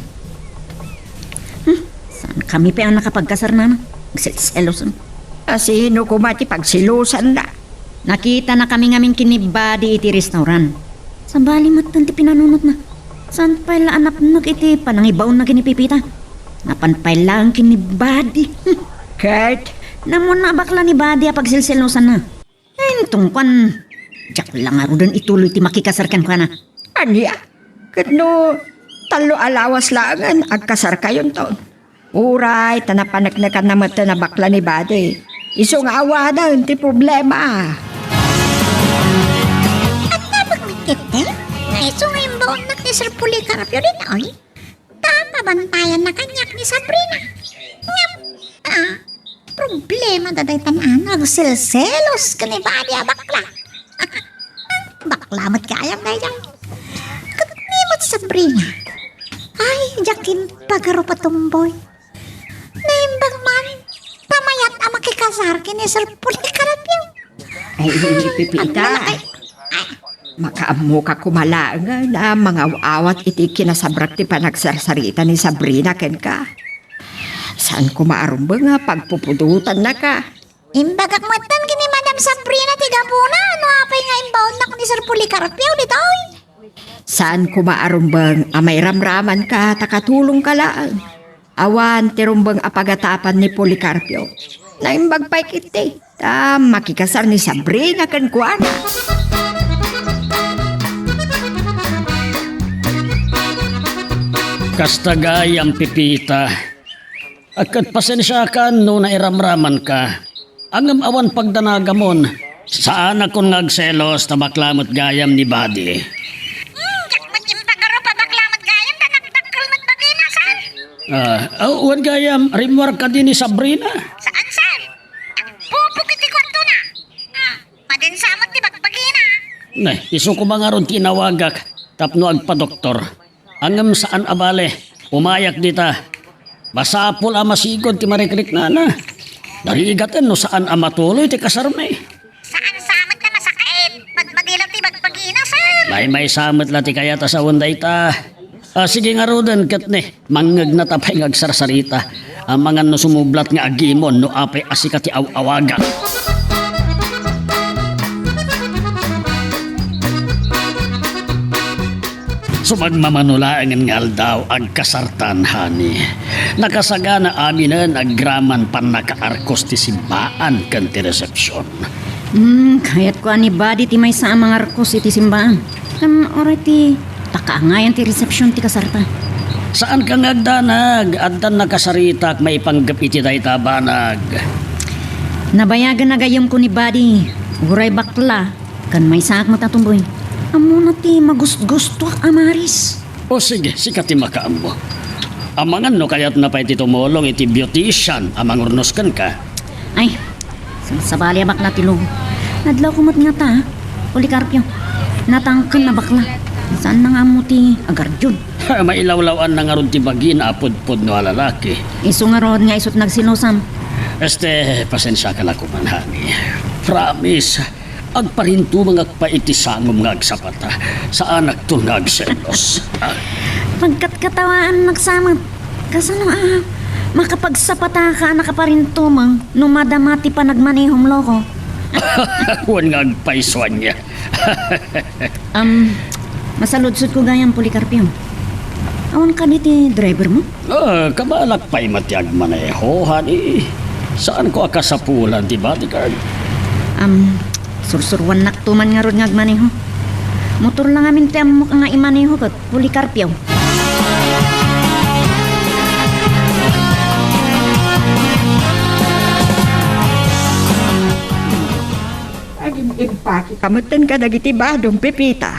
Hmm, saankami pay a nakapagkasar, Nanang. Agselselos. A, sino koma ti pagselosanna? Nakitanakami ngamin ken ni Buddy iti restaurant. Sabali met ti pinanunotna. Saan pay la a napnag iti panangibaonna ken ni Pepita? Napan pay laeng ken ni Buddy. Hmm. Ket? Namuna a bakla ni Buddy a pagselselosanna. Ay, intungkuan, diak la ngaruden ituloy ti makikasar kenkuana. Ania? Ket no tallo a lawas laengen agkasarkayonto? Uray ta napaneknekanna met a bakla ni Buddy. Isu nga awanen ti problema. Ania met ketdi? Nga isu nga imbaonnak ni Sir Policarpio ditoy? Ta pabantayanna kaniak ni Sabrina. Ngem, ah, problema da dayta nga agselselos ken ni Buddy a bakla. Bakla met gayam dayta. Ket ni met Sabrina. Ay, diak impagarup a tumboy. Naimbag man, ta mayat a makikasar ken ni Sir Policarpio. Ay, ay, ay, Pepita. Ay, ay. Makaammoka koma laengen a mangaw-awat iti kinasabrak ti panagsarsarita ni Sabrina kenka. Saan koma a rumbeng a pagpupudotannaka. Imbagak metten ken ni Madam Sabrina ti gapuna no apay nga imbaonnak ni Sir Policarpio ditoy. Saan koma a rumbeng a mairamramanka ta katulongka laeng. Awan ti rumbeng a pagatapan ni Policarpio. Naimbag pay ketdi ta makikasar ni Sabrina kenkuana. Kasta gayam, Pepita. A, ket pasensiakan no nairamramanka. Ngem awan pagdanagamon. Saanakon nga agselos ta bakla met gayam ni Buddy. Hmm, diak met impagarup a bakla met gayam ta nagdakkel met bagina, sir. Ah, aw, wen gayam, rimmuar kadi ni Sabrina? Saan, sir? Agpupok iti kuartona. Ah, madensa met ti bagbagina. Ne, isu koma ngarud ti inawagak tapno agpadoktor. Ngem saan a bale, umayak dita. Masapul a masigud ti marikriknana. Narigaten no saan a matuloy ti kasarmi. Saan sa met a masakit? Madmadi la ti bagbagina, sir. Maymaysa met la ti kayat a sawen dayta. Ah, sige ngaruden ket ne, mangngegnata pay nga agsarsarita. Amangan no sumublat nga agimon no apay a sika ti aw-awagak. Sumagmamano laengen nga aldaw, agkasartan, honey. Nakasagana aminen agraman pannakaarkos ti simbaan ken ti resepsion. Hmm, kayatko a ni Buddy ti maysa a mangarkos iti simbaan. Ngem uray ti pakaangayan ti resepsion ti kasarta. Saanka nga agdanag, addan nakasaritak maipanggep iti dayta a banag. Nabayagen a gayyemko ni Buddy, uray bakla, ken maysaak met a tumboy. Ammona ti magusgustoak a maris. O sige, sika ti makaammo. Amangan no kayatna pay ti tumulong iti beautician a mangurnos kenka. Ay, sabsabali a bakla ti lubo. Nadlawko met ngata, Policarpio. Natangken a bakla. Saanna nga ammo ti agardion. Mailawlaw-anna ngarud ti bagina a pudpudno a lalaki. Isu ngarud nga isu ti nagselosam. Este, pasensiaka la koman, honey. Promise, agparintumengak pay iti sangom nga agsapata. Saanakton nga agselos. Ah. Pagkatkatawaannak sa met. Kasano a makapagsapataka a nakaparintumeng no madama ti panagmanehom, loko? Wen nga agpayso ania. Am, masaludsodko gayam, Policarpio. Awan kadi ti drivermo? Ah, kabalak pay met ti agmaneho, honey. Saanko a kasapulan ti bodyguard. Am, Sursuruannakto man ngarud nga agmaneho. Motor la ngamin ti ammok nga imaneho ket Policarpio. Agin-impake ka metten kadagiti badom, Pepita.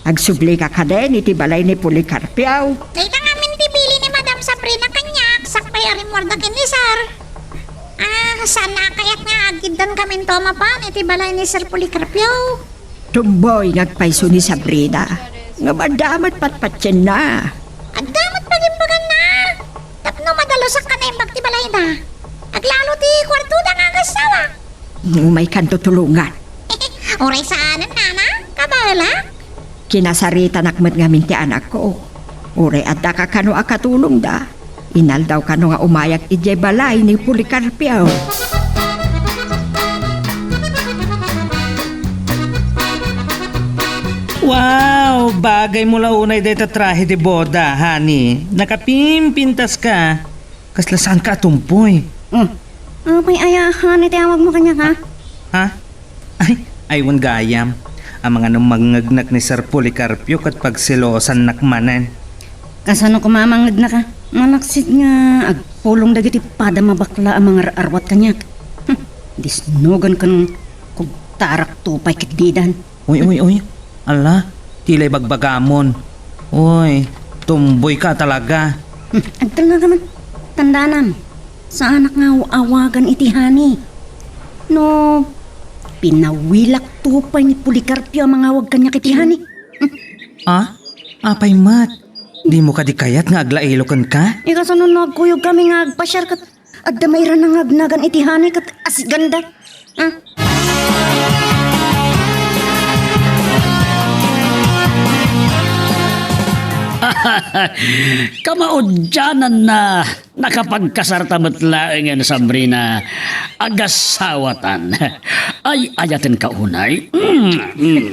Agsublika kaden iti balay ni Policarpio. Dayta ngamin ti bili ni Madam Sabrina kaniak, sakbay a rimmuarda ken ni Sir. Ah, saan a kayat nga agiddan kaminto a mapan iti balay ni Sir Policarpio? Tumboy nga agpayso ni Sabrina. Ngem adda met patpatienna. Adda met pagimbaganna. Tapno madalusak a naimbag ti balayda. Aglalo ti kuartoda nga agassawa. Umaykanto tulongan. Uray saanen, nana? Kabaelak? Kinasaritanak met ngamin ti anakko. Uray adda ka kano a katulongda, inaldaw kano nga umayak idiay balay ni Policarpio. Wow! Bagay mo la unay dayta trahe de boda, honey. Nakapimpintas ka. Kasla saanka a tumpoy? Hmm. Apay aya, honey, ti awagmo kaniak, ha? Ha? Ay, ay, wen gayam. Amangan no mangngegnak ni Sir Policarpio ket pagselosannak manen. Kasano koma a mangngegnak, a? Malaksid nga agpulong dagiti padam a bakla a mangar-arwat kaniak. Hmm, disnogan ken kugtarak to pay ket didan. Uy, uy, uy. Ala, ti la ibagbagamon. Uy, tumboyka talaga. Hmm, agtulnoka man. Tandaanam, saanak nga aw-awagan iti honey. No, pinawilak to pay ni Policarpio a mangawag kaniak iti honey. Ah? Apay met? Dimo kadi kayat nga aglailo kenka? Ikasano no agkuyogkami nga agpasiar ket adda mairana nga agnagan iti honey ket asiganda? Ah? Kamaudiananna, nakapagkasarta met laengen, Sabrina. Agassawatan. Ay, ayatenka unay. Mm, mm.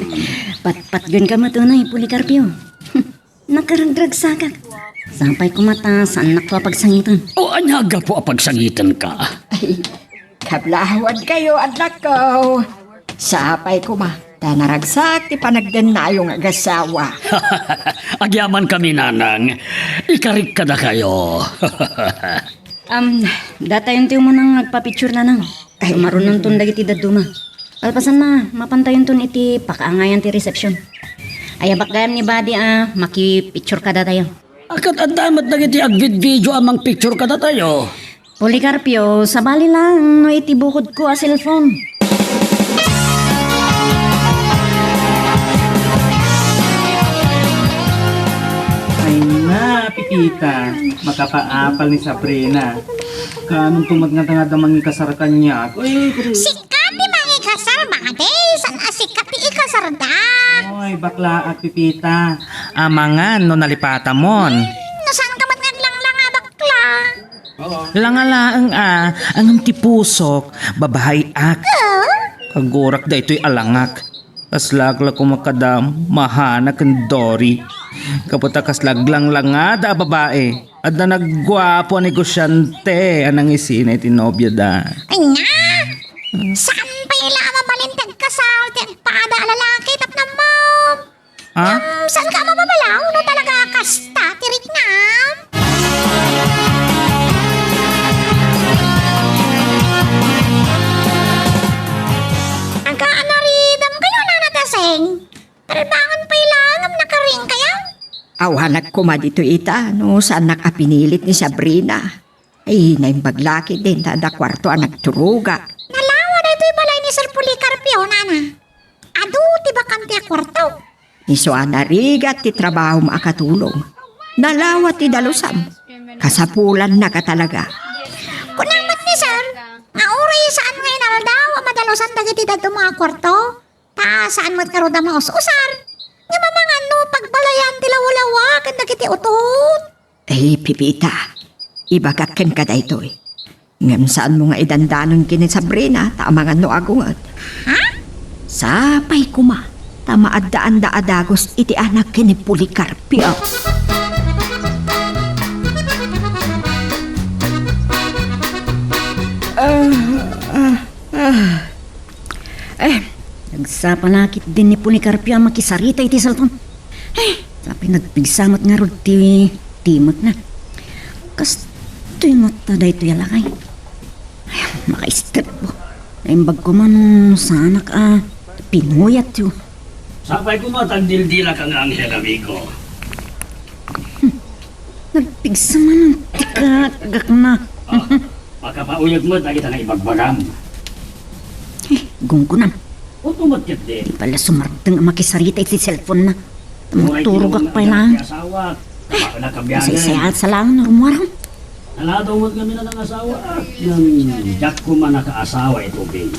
Patpatgenka met unay, Policarpio. Nakaragragsakak. Sapay koma ta saannakto a pagsangiten. O, ania a gapu a pagsangitenka? Ay, kablahawankayo, annakko. Sapay koma ta naragsak ti panagdennayo nga agassawa. Agyamankami, nanang. Ikarik kadakayo. Am, datayon ti umuna nga agpa-picture, nanang. Ay. Marunonton dagiti dadduma. Kalpasanna, mapantayonton iti pakaangayan ti resepsiyon. Ayabak gayam ni Buddy a maki-picture kadatayo. Ket adda met dagiti agvidvideo a mangpicture kadatayo. Policarpio, sabali laeng no iti bukodko a cellphone. Ay na, Pepita, makapaapal ni Sabrina. Kaanonto met ngata nga adda mangikasar kaniak? Uy, Sika ti mangikasar, Buddy. Saan a sika ti ikasarda? Oy, baklaak, Pepita. Amangan no nalipatamon. Hmm, no saanka met nga aglanglanga, bakla? Langa laeng a, ngem ti pusok, babaeak. Ah? Kagurak daytoy a langak. Kaslaak la koma kada Mahana ken Dory. Gapu ta kasla aglanglangada a babae, adda nagguapo a negosiante a nangisina iti nobiada. Ania? Saan pay la a mabalin ti agkasar ti agpada a lalaki tapno ammom? Ha? Ngem, saanka a mababalaw no talaga kasta ti riknam? Agkaanaridam kayo, Nana Teseng. Paribangon pay laeng ngem nakaring kayo. Awanak koma ditoy ita no saannak a pinilit ni Sabrina. Ay, naimbag la ketdin ta adda kuarto a nagturuga. Nalawa daytoy balay ni Sir Policarpio, nana. Adu ti bakante a kuarto. Isu a narigat ti trabahom a katulong. Nalawa ti dalusam. Kasapulannaka talaga. Kunam met ni Sir, nga uray saan nga inaldaw a madalusan dagiti dadduma a kuarto. Ta saan met ngarud a maus-usar. Ngem amangan no pagbalayan ti lawlawa ken dagiti utod. Ay, Pepita, ibagak kenka daytoy. Ngem saanmo nga idandanon ken ni Sabrina, ta amangan no agunget. Ha? Sapay koma, ta maaddaanda a dagus iti anak ken ni Policarpio. Ah, ah, ah. Eh, Sa palakit din ni Policarpio a makisarita iti cellphone. Ay, sa pinagpigsamat ngarud ti timekna. Kastoy ngata daytoy a lakay. Ay, makaistorbo. Naimbag ko man no saanak a pinuyatyo. Sapay koma ta agdildilak nga anghel, amigo. Hmm. Nagpigsa man ti kagakna. Ah, makapauyag met dagita nga ibagbagam. Eh, gunggunam. Uto met ketdi. Di pala sumardeng a makisarita iti cellphone na. Uray Maturogak tinulongna pay lang. Ti asawak. Baka nakabiangan. Masaysayaat sa lang, narumuarang. Naladaw met ngamin a nangasawa. Ngem diak koma nakaasawa iti ubing.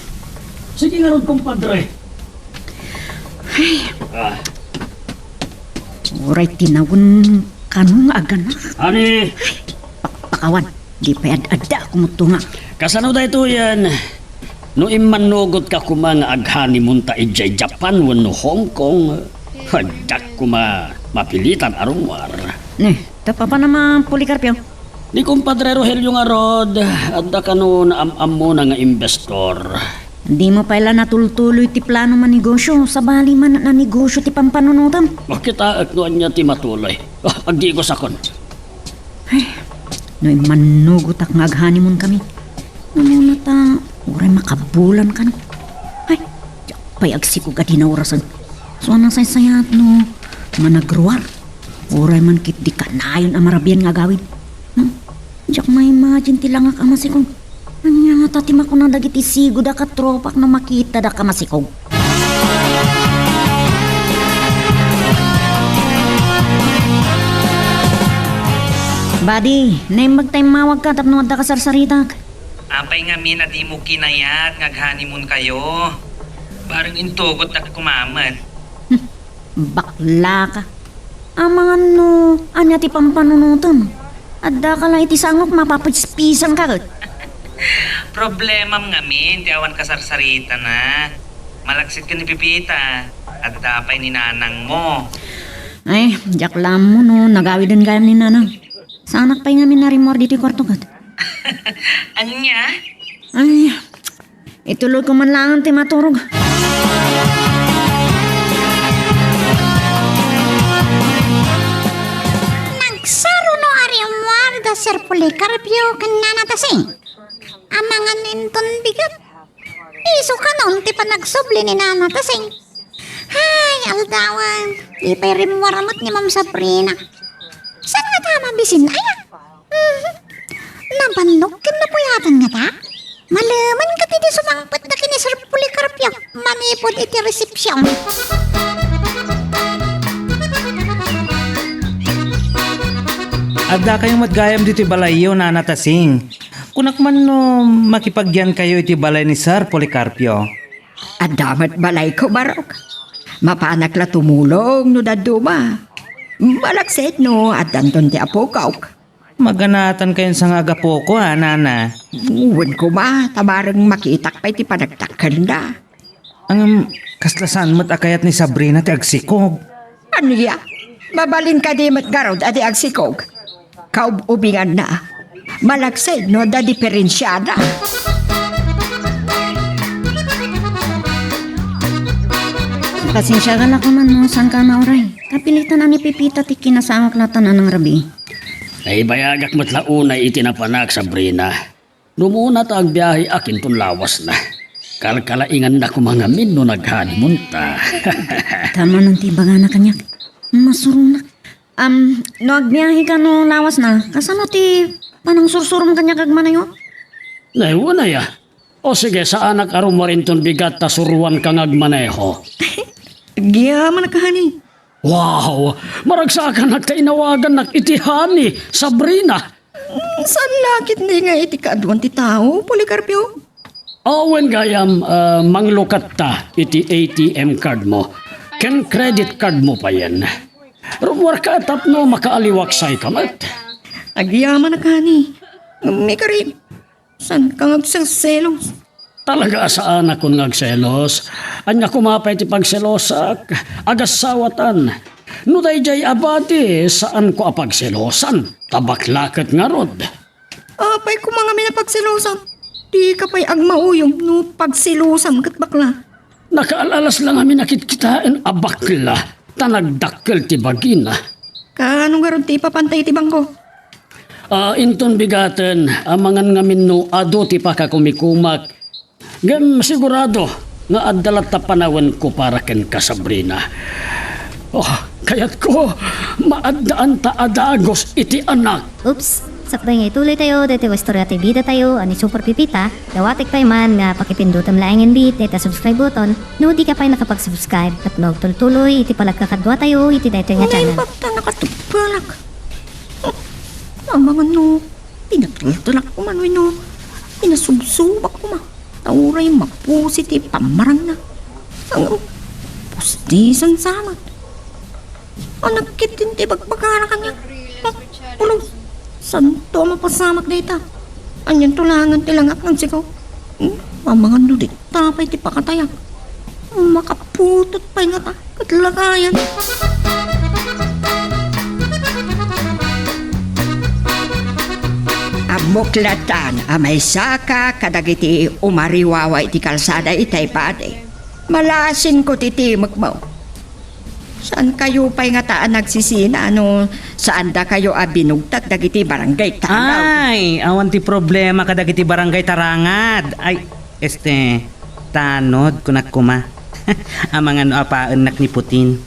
Sige ngarud, kumpadre. Ay. Ah. Uray tinawen kano nga agana. Ani? Pakpakawan. Di pay ad-adda a kumuttunga. Kasano daytoyen? No immannugotka koma nga aghanimunta idiay Japan wenno Hong Kong, diak koma mapilitan a rummuar. Ne, ta papanam a Policarpio? Ni kumpadre Rogelio ngarud, adda kano naam-ammona nga investor. Dimo pay la natultuloy ti plano manegosio, sabali man nanegosio ti pampanunotem. Makitaek no ania ti matuloy. Ah, agdigosakon. Ay, no immannugotak nga aghanimun kami. Namuna ta, uray makabulan kano. Ay, diak pay agsikog a di naurasen. So, a nasaysayaat no managruar. Uray man ketdi kanayon a marabian nga agawid. Hmm? Diak ma-imagine ti langak a masikog. Ania ngata ti makuna dagiti sigud a katropak no makitada ka masikog? Buddy, naimbag ta immawagka tapno adda kasarsaritak. Apay ngamin a dimo kinayat nga aghanimunkayo? Bareng intugot ta kumamen. Hmm, bakla ka. Amangan no ania ti pampanunotem. Adda ka la iti sangok, mapapispisan ka ket. Problemam ngamin ti awan kasarsaritana. Malaksid ken ni Pepita, adda pay ni nanangmo. Ay, diak la ammo no nagawiden gayam ni nanang. Saanak pay ngamin a rimmuar ditoy kuarto ket. Ania? Ay, ituloy ko man laeng ti maturog. Nagsaruno a rimmuar da Sir Policarpio ken Nana Tasing. Amangan inton bigat. Isu kanon ti panagsubli ni Nana Tasing. Hay, aldawen, di pay rimmuar met ni Ma'am Sabrina. Saan ngata mabisin aya? Mhm. Nabannok ken napuyatan ngata? Malemen ket idi sumangpet da ken ni Sir Policarpio manipud iti resepsiyon. Adda kayo met gayam ditoy balayyo, Nana Tasing. Kunak man no makipagyan kayo iti balay ni Sir Policarpio. Adda met balayko, Barok. Mapanak la tumulong no dadduma. Malaksid no addanton ti apokok. Maganatan kayon sa nga agapoko, a, nana? Wen koma, ta bareng makitak pay ti panagdakkelda. Ngem, kasla saan met a kayat ni Sabrina ti agsikog? Ania? Mabalin kadi met ngarud a di agsikog? Kaub-ubinganna. Malaksid no adda diperensiada. Pasensiakan la koma no saanka nauray. Kapilitan a ni Pepita ti kinasangok la tan a nangrabii. Naibayagak met la unay iti napanak, Sabrina. Dumuna ta agbiaheak inton lawasna. Kalkalainganna koma ngamin no naghanimunta. Tama man ti ibagana kaniak. Masuronak. Am, no agbiaheka no lawasna, kasano ti panangsursurom kaniak agmanayok? Nay, wen aya. O sige, saanak a rummuar inton bigat ta suroanka nga agmaneho. Agyamanak, honey. Wow! Maragsakanak ta inawagannak iti honey, Sabrina. Mm, saan la ketdi nga iti kaaduan ti tao, Policarpio? Awen gayam, ah, manglukatta iti A T M card mo ken credit card mo payen. Rummuarka tapno makaaliwaksayka met. Agyamanak, honey. Ngem, ikari, saanka nga agselos? Talaga a saanakon nga agselos. Ania koma pay ti pagselosak? Agassawatan. No daydiay a bati, saanko a pagselosan. Ta bakla ket ngarud. Apay koma ngamin a pagselosan? Dika pay agmauyong no pagselosan ket bakla. Nakaal-alas la ngamin a kitkitaen a bakla ta nagdakkel ti bagina. Kaano ngarud ti ipapanta iti bangko? Ah, inton bigaten, amangan ngamin no adu ti pakakumikumak. Ngem sigurado nga adda latta panawenko para kenka, Sabrina. Oh, kayatko, maaddaanta a dagus iti anak. Oops! Sakbay nga ituloy tayo, daytoy nga istorya ti bida tayo, a ni Super Pipita, dawatek pay man nga pakipindutem laengen bit dayta subscribe button, no di ka pay nakapag-subscribe, ket no agtultuloy iti palagkakadua tayo iti daytoy nga channel. Naimbag ta nakatupalak. Amangan no, pinatultulak ko man wenno pinasubsubak ko man. Ta uray mapusi ti pammarangna. Ang pustisan sa amat. Anak ket din ti bagbagana kaniak. Ulo, santo a mapasamak dayta. Anian tulangan ti langak ngan sikaw. Hmm, amangan no di tapay ti pakatayak. Makaputot pay ngata ket lakayan. Ammok latan a maysaka kadagiti umariwawa iti kalsada itay padi. Malasinko ti timekmo. Saan kayo pay ngata a nagsisina no saan da kayo a binugtak dagiti barangay tanaw? Ay, awan ti problema kadagiti barangay tarangad. Ay, este, tanod, kunak kuma. Amangan no apaennak ni Putin.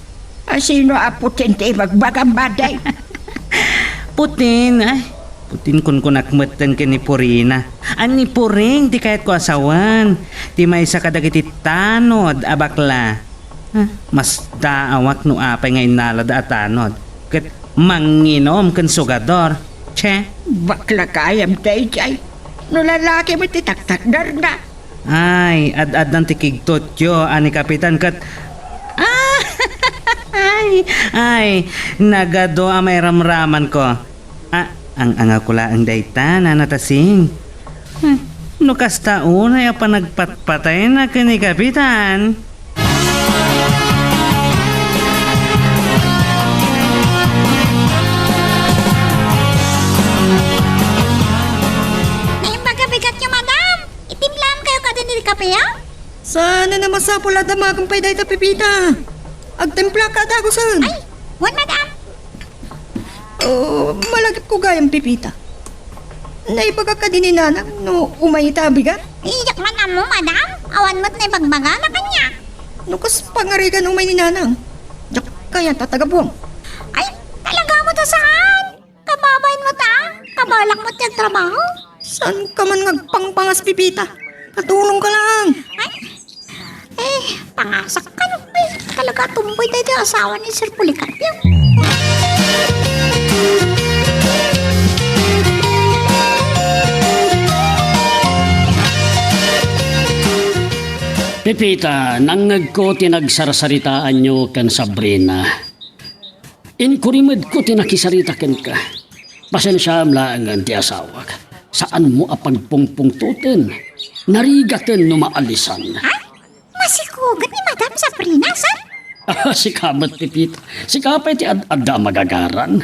A sino a Putin ti ibagbagam, baday? Putin, ay, Putin kunkunak metten ken ni Purina. An ni Puring ti kayatko a sawen, ti maysa kadagiti tanod a bakla. Ah, mas daawak no apay nga innalada a tanod. Ket manginom ken sugador. Che? Bakla kayam daydiay. No lalaki met ti taktakderna. Ay, ad-addan ti kigtotyo a ni Kapitan ket, ah, ay, ay, nagadu a mairamramanko. Ah, ang-angawko laeng dayta, Nana Tasing. Hmm, no kasta unay a panagpatpatayna ken ni Kapitan. Naimbag a bigatyo, madam. Itimplaam kayo kadi ni kape, ah? Saan a masapul a damagen pay dayta, Pepita. Agtimplaka a dagusen. Ay, wen, madam. Oh, malagipko gayam, Pepita. Naibagak kadi ni Nanang no umay ita a bigat? Diak man ammo, madam. Awan met naibagbagana kaniak. No kas pangarigan umay ni Nanang, diak kayat a tagabuam. Ay, talaga met a saan? Kababain met a, kabalak met ti agtrabaho. Saanka man nga agpangpangas, Pepita. Katulongka laeng. Ay, eh, pangasak kano. Ay, talaga tumboy daytoy asawa ni Sir Policarpio. Pepita, nangngegko ti nagsarsaritaanyo ken Sabrina. Inkurimedko ti nakisarita kenka. Pasensiaam laengen ti asawak. Saanmo a pagpungpungtoten. Narigaten no maalisan. Ay, masikuget ni Madam Sabrina, sir? Ah, sika met, Pepita. Sika pay ti ad-adda a magagaran.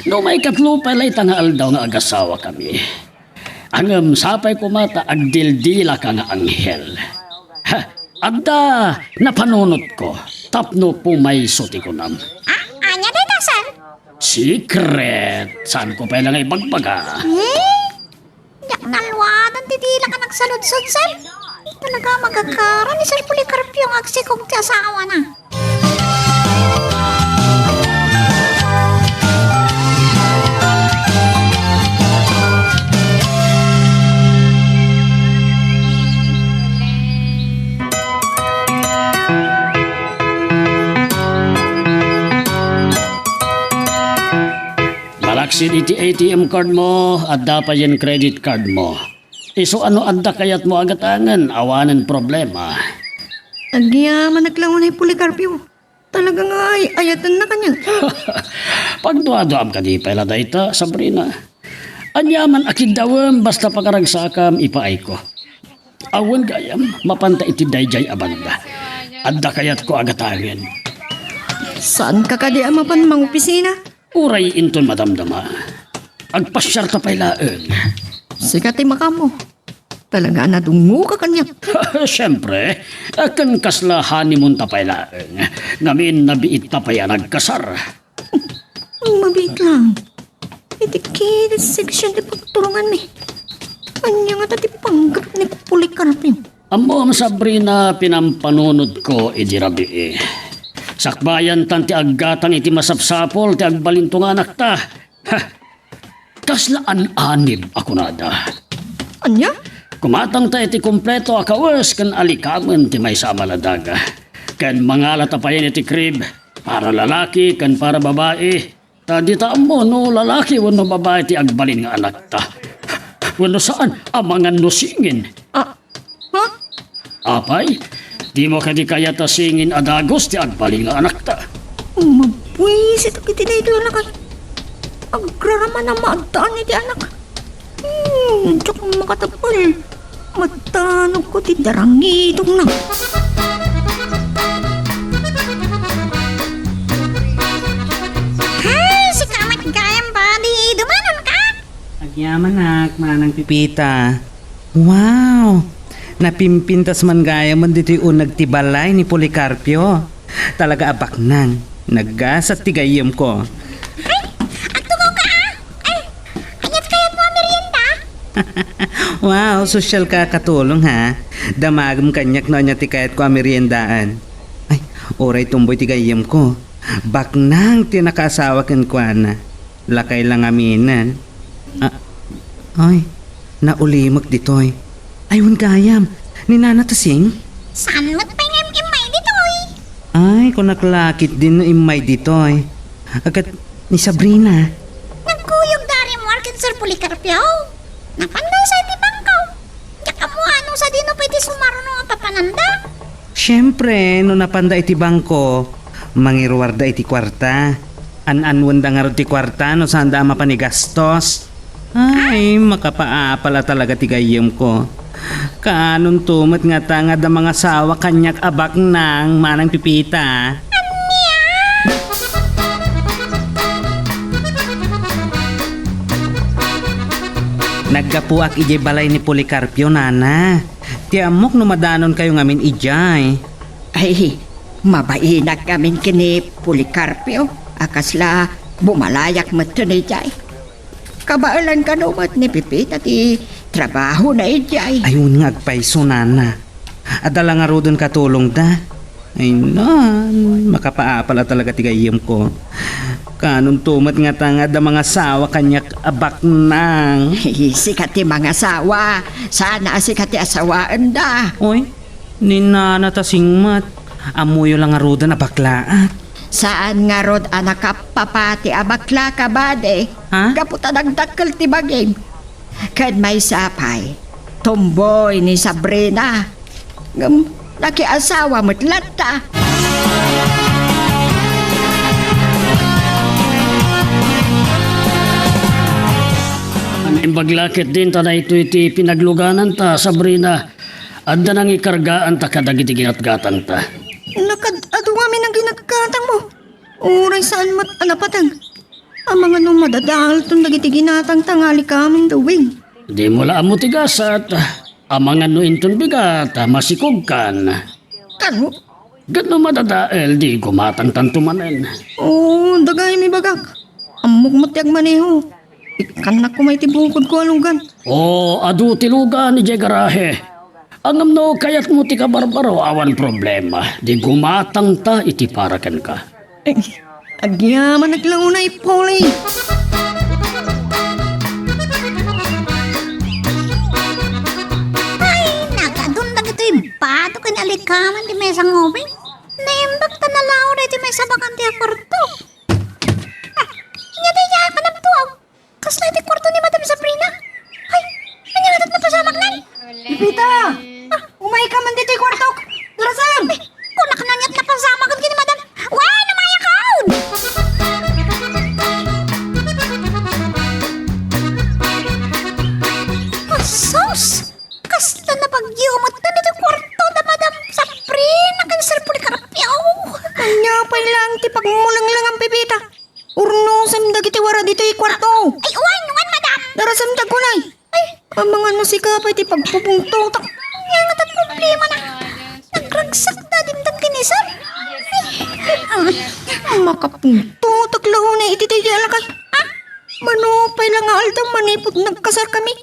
No maikatlo pay la ita nga aldaw nga agasawakami. Ngem sapay koma ta agdildilaka nga anghel. Ha, adda napanunotko tapno pumayso ti kunam. Ah, ania dayta, sir? Secret! Saanko pay la nga ibagbaga? Eh? Diak naluadan ti dila ka nagsaludsod, sir. Talaga magagara ni Sir Policarpio nga agsikog ti asawana. Malaksid iti A T M card mo, adda payen credit card mo. Isu a no adda kayatmo a gatangen, awanen problema. Agyamanak la unay, Policarpio. Talaga nga ay-ayatenna kaniak. Pagduaduam kadi pay la dayta, Sabrina. Aniaman a kiddawem basta pakaragsakam, ipaayko. Awan gayam, mapanta iti daydiay a banda. Adda kayatko a gatangen. Saanka kadi a mapan mangopisina? Uray inton madamdama. Agpasiarta pay laeng. Sika ti makaammo. Talaga a nadungoka kaniak. Siempre, ken kasla honeymoon ta pay laeng. Ngamin, nabiit ta pay a nagkasar. Mabiit lang. Iti kidis section ti pagturunganmi. Ania ngata ti panggep ni Policarpio? Ammom, Sabrina, pinampanunotko idi rabii. Sakbayantan ti aggatang iti masapsapul ti agbalinto nga anakta. Ha! Kasla an-anib a kunada. Ania? Gumatangta iti kompleto a kawes ken alikamen ti maysa a maladaga. Ken mangalata payen iti crib para lalaki ken para babai. Ta dita ammo no lalaki wenno babai ti agbalin nga anakta. Wenno saan, amangan no singin. Ah, ha? Apay, dimo kadi kayat a singin a dagus ti agbalin nga anakta? Mabuisit iti daytoy a lakay. Agraraman a maaddaan iti anak. Hmm, diak makatapel. Matanogko ti darangitongna. Hay, sika met gayam, buddy. Dumanonka? Agyamanak, Manang Pipita. Wow! Napimpintas man gayamen ditoy uneg ti balay ni Policarpio. Talaga a baknang. Naggasat ti gayyemko. Ay, agtungawka, ah! Ay, ania ti kayatmo a merienda? Wow, sosyalka a katulong, ha? Damagem kaniak no ania ti kayatko a meriendaan. Ay, uray tumboy ti gayyemko. Baknang ti nakaasawa kenkuana. Lakay la ngaminen. Ah, ay, naulimek ditoy. Ay, wen gayam, ni Nana Tasing? Saan met pay nga im-immay ditoy? Ay, kunak la ketdin no immay ditoy. Agat ni Sabrina. Nagkuyog da rimmuar ken Sir Policarpio. Napanda sa iti bangko. Diak ammo no sadino pay ti sumaruno a papananda. Siempre, no napanda iti bangko, mangiruarda iti kuarta. An-anwenda ngarud ti kuarta no saanda a mapan igastos. Ay, makapaapal a talaga ti gayyemko. Kaanonto met ngata nga adda mangasawa kaniak a baknang, Manang Pipita. Naggapuak idiay balay ni Policarpio, Nana. Ti ammok no madanonkayo ngamin idiay. Ay, mabainak ngamin ken ni Policarpio a kasla bumalayak metten idiay. Kabaelan kano met ni Pipita ti trabahona idiay. Ay, wen nga agpayso, Nana. Adda la ngaruden katulongda. Ay, nan, makapaapal a talaga ti gayyemko. Kaanonto met ngata nga adda mangasawa kaniak a baknang. Ay, sika ti mangasawa. Saan a sika ti asawaenda. Oy, ni Nana Tasing met. Ammoyo la ngaruden a baklaak. Saan ngarud a nakappapati a baklaka, buddy? Ha? Gapu ta nagdakkel ti bagim. Ken maysa pay, tumboy ni Sabrina. Ngem nakiasawa met latta. Naimbag la ketdin ta daytoy ti pinaglugananta, Sabrina. Adda nangikargaanta kadagiti ginatgatangta. Nakad-adu ngamin a ginatgatangmo. Uray saan met a napateg. Amangan no madadaelton dagiti ginatangta nga alikamen da, Wing. Dimo la ammo ti gasat. Amangan no inton bigat, masikogkan. Kano? Ket no madadael, di gumatangtanto manen. Oo, dagaymi bagak. Ammok met ti agmaneho. Ikkannak koma iti bukodko a lugan. Oo, adu ti lugan idiay garahe. Ngem no kayatmo ti kabarbaro, awan problema. Di gumatangta iti para kenka. Eh, agyamanak la unay, Polly. Ay, nakadun dagitoy bato ken alikamen ti maysa nga ubing. Naimbag ta nalaw daytoy maysa bakante a kuarto. Ah, ania daydiay a panagtuaw? Kasla iti kuarto ni Madam Sabrina? Ay, ania ngata ti napasamaknan? Pepita! Ah, umayka man ditoy kuartok! Durasem! Ay, kunak no ania ti napasamak ken ni Madam. Wen, umayakon! Ah, sus! Kasla nabagyumet ditoy kuarto da Madam Sabrina ken Sir Policarpio. Ania pay laeng ti pagmulenglengam, Pepita? Urnosem dagiti wara ditoy kuarto. Ay, wen, wen, madam. Darasemta kunay. Ay, Amangan no sika pay ti pagpupungtotak. Ania ngata ti problemana? Nagragsak ta dimdam ti ni sir. Makapungtotak la unay iti daydi a lakay. Ha? Mano pay la nga aldaw manipud nagkasarkami?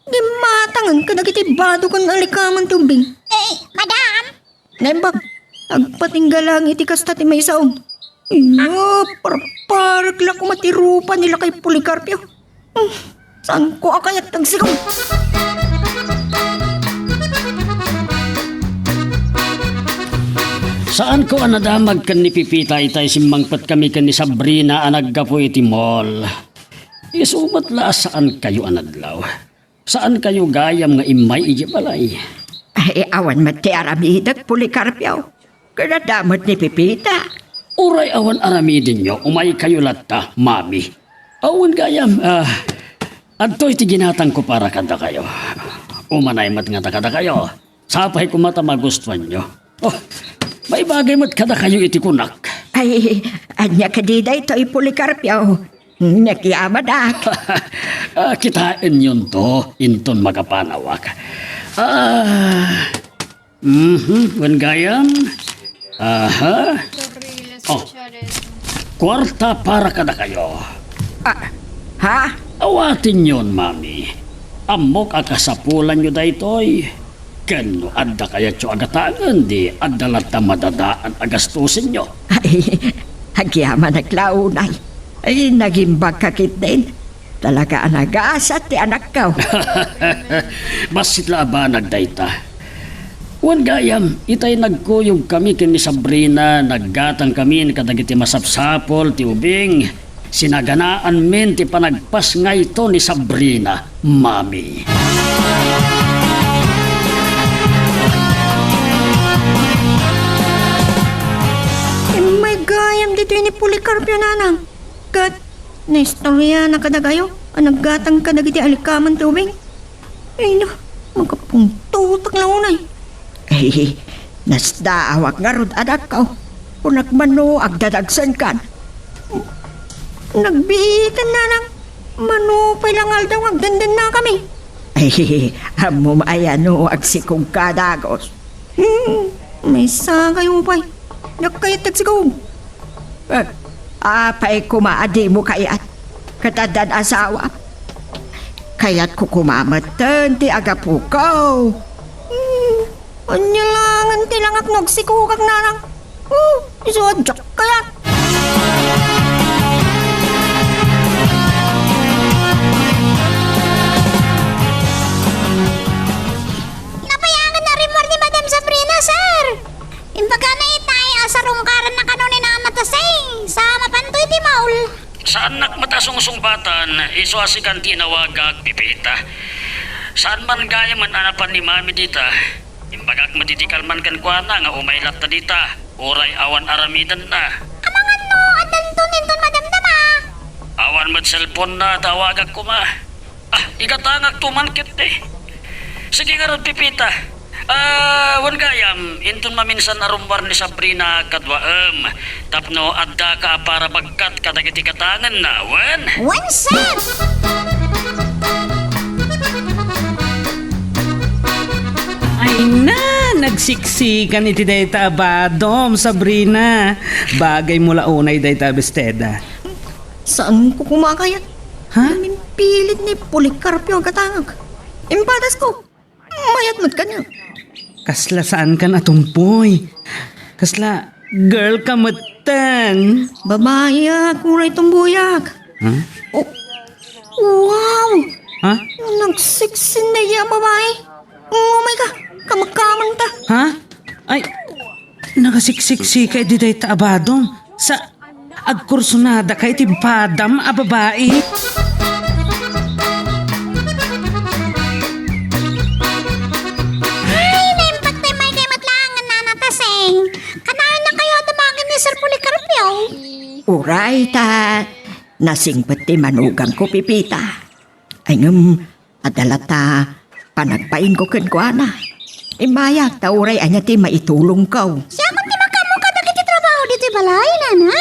Dimmatangan kadagiti bado ken alikaman ti ubbing. Eh, madam? Naimbag, agpatingga lang iti kasta ti maysaom. Ina, parparek la koma ti rupa ni lakay Policarpio. Hmm, saanko a kayat agsigaw? Saanko a nadamag ken ni Pepita itay simmangpetkami ken ni Sabrina a naggapu iti mall. Isu met la a saankayo a nadlaw. Saankayo gayam nga immay idiay balay? Ay, awan met ti aramidek, Policarpio. Ket adda met ni Pepita. Uray awan aramidenyo, umaykayo latta, Mami. Awan gayam, ah, adtoy ti ginatangko para kadakayo. Umanay met ngata kadakayo. Sapay koma ta magustuanyo. Oh, maibagay met kadakayo iti kunak. Ay, ania kadi daytoy, Policarpio? Nagyamanak. Ah, kitaenyonto, inton makapanawak. Ah, mhm, wen gayam. Aha. Oh, kuarta para kadakayo. Ah, ha? Awatenyon, Mami. Ammok a kasapulanyo daytoy. Ken no adda kayatyo a gatangen, di adda latta madadaan a gastusenyo. Ay, agyamanak la unay. Ay, nagimbagka ketdin. Talaga a nagasat ti anakko. Bassit la a banag dayta. Wen gayam, itay nagkuyogkami ken ni Sabrina, naggatangkamin kadagiti masapsapul ti ubing. Sinaganaanmin ti panagpasngayto ni Sabrina, Mami. Immay gayam ditoy ni Policarpio, nanang. Ket naistoriana kadakayo a naggatang kadagiti alikaman ti ubing. Ay na, makapungtotak la unay. Ay, nasdaawak ngarud, anakko. Kunak mano, agdadagsenkan. Nagbiiten, nanang. Mano pay la nga aldaw nga agdendennakami. Ay, ammom aya no agsikogka dagus. Hmm, maysa kayo pay. Diak kayat agsikog. Eh, apay koma a dimo kayat? Ket addan asawa. Kayatko koma metten ti agapuko. Hmm, ania langen ti langak no agsikogak, nanang? Oh, isu a diak kayat. Napayagan a rimmuar ni Madam Sabrina, sir. Imbagana itay a sarungkaranna kano ni Nana Taseng sa mapanto iti mall. Saannak met a sungsungbatan, isu a sikan ti inawagak, Pepita. Saan man gayam a napan ni Mami dita. Imbagak met iti kalman kenkuana nga umay latta dita, uray awan aramidenna. Amangan no addanton inton madamdama. Awan met cellphone-na, ta awagak koma. Ah, igatangakto man ketdi. Sige ngarud, Pepita. Ah, wen gayam, inton maminsan a rummuar ni Sabrina kaduaem, tapno addaka a para bagkat kadagiti gatangenna, wen? Wen, sir! Ay na, nagsiksikan iti dayta a badom, Sabrina. Bagaymo la unay dayta a besteda. Saanko koma a kayat? Ha? Namimpilit ni Policarpio a gatangek. Impadasko. Mayat met kaniak. Kasla saankan a tumboy. Kasla girl ka metten. Babaiak, uray tumboyak. Ha? Oh. Wow! Ha? Nagsiksin dayta a babai. Umay ka, kamakkamanta. Ha? Ay, nagasiksiksika idi dayta a badom. Sa, agkursunada ka iti padam a babai? Ay, naimbag ti immay kay met laeng, Nana Taseng. Kanayon na kayo a damagen ni Sir Policarpio. Uray ta nasingpet ti manugangko, Pepita. Ay, ngem, adda latta panagbainko kenkuana. Immayak ta uray ania ti maitulongko. Siakon ti makaammo kadagiti trabaho ditoy balay, nana?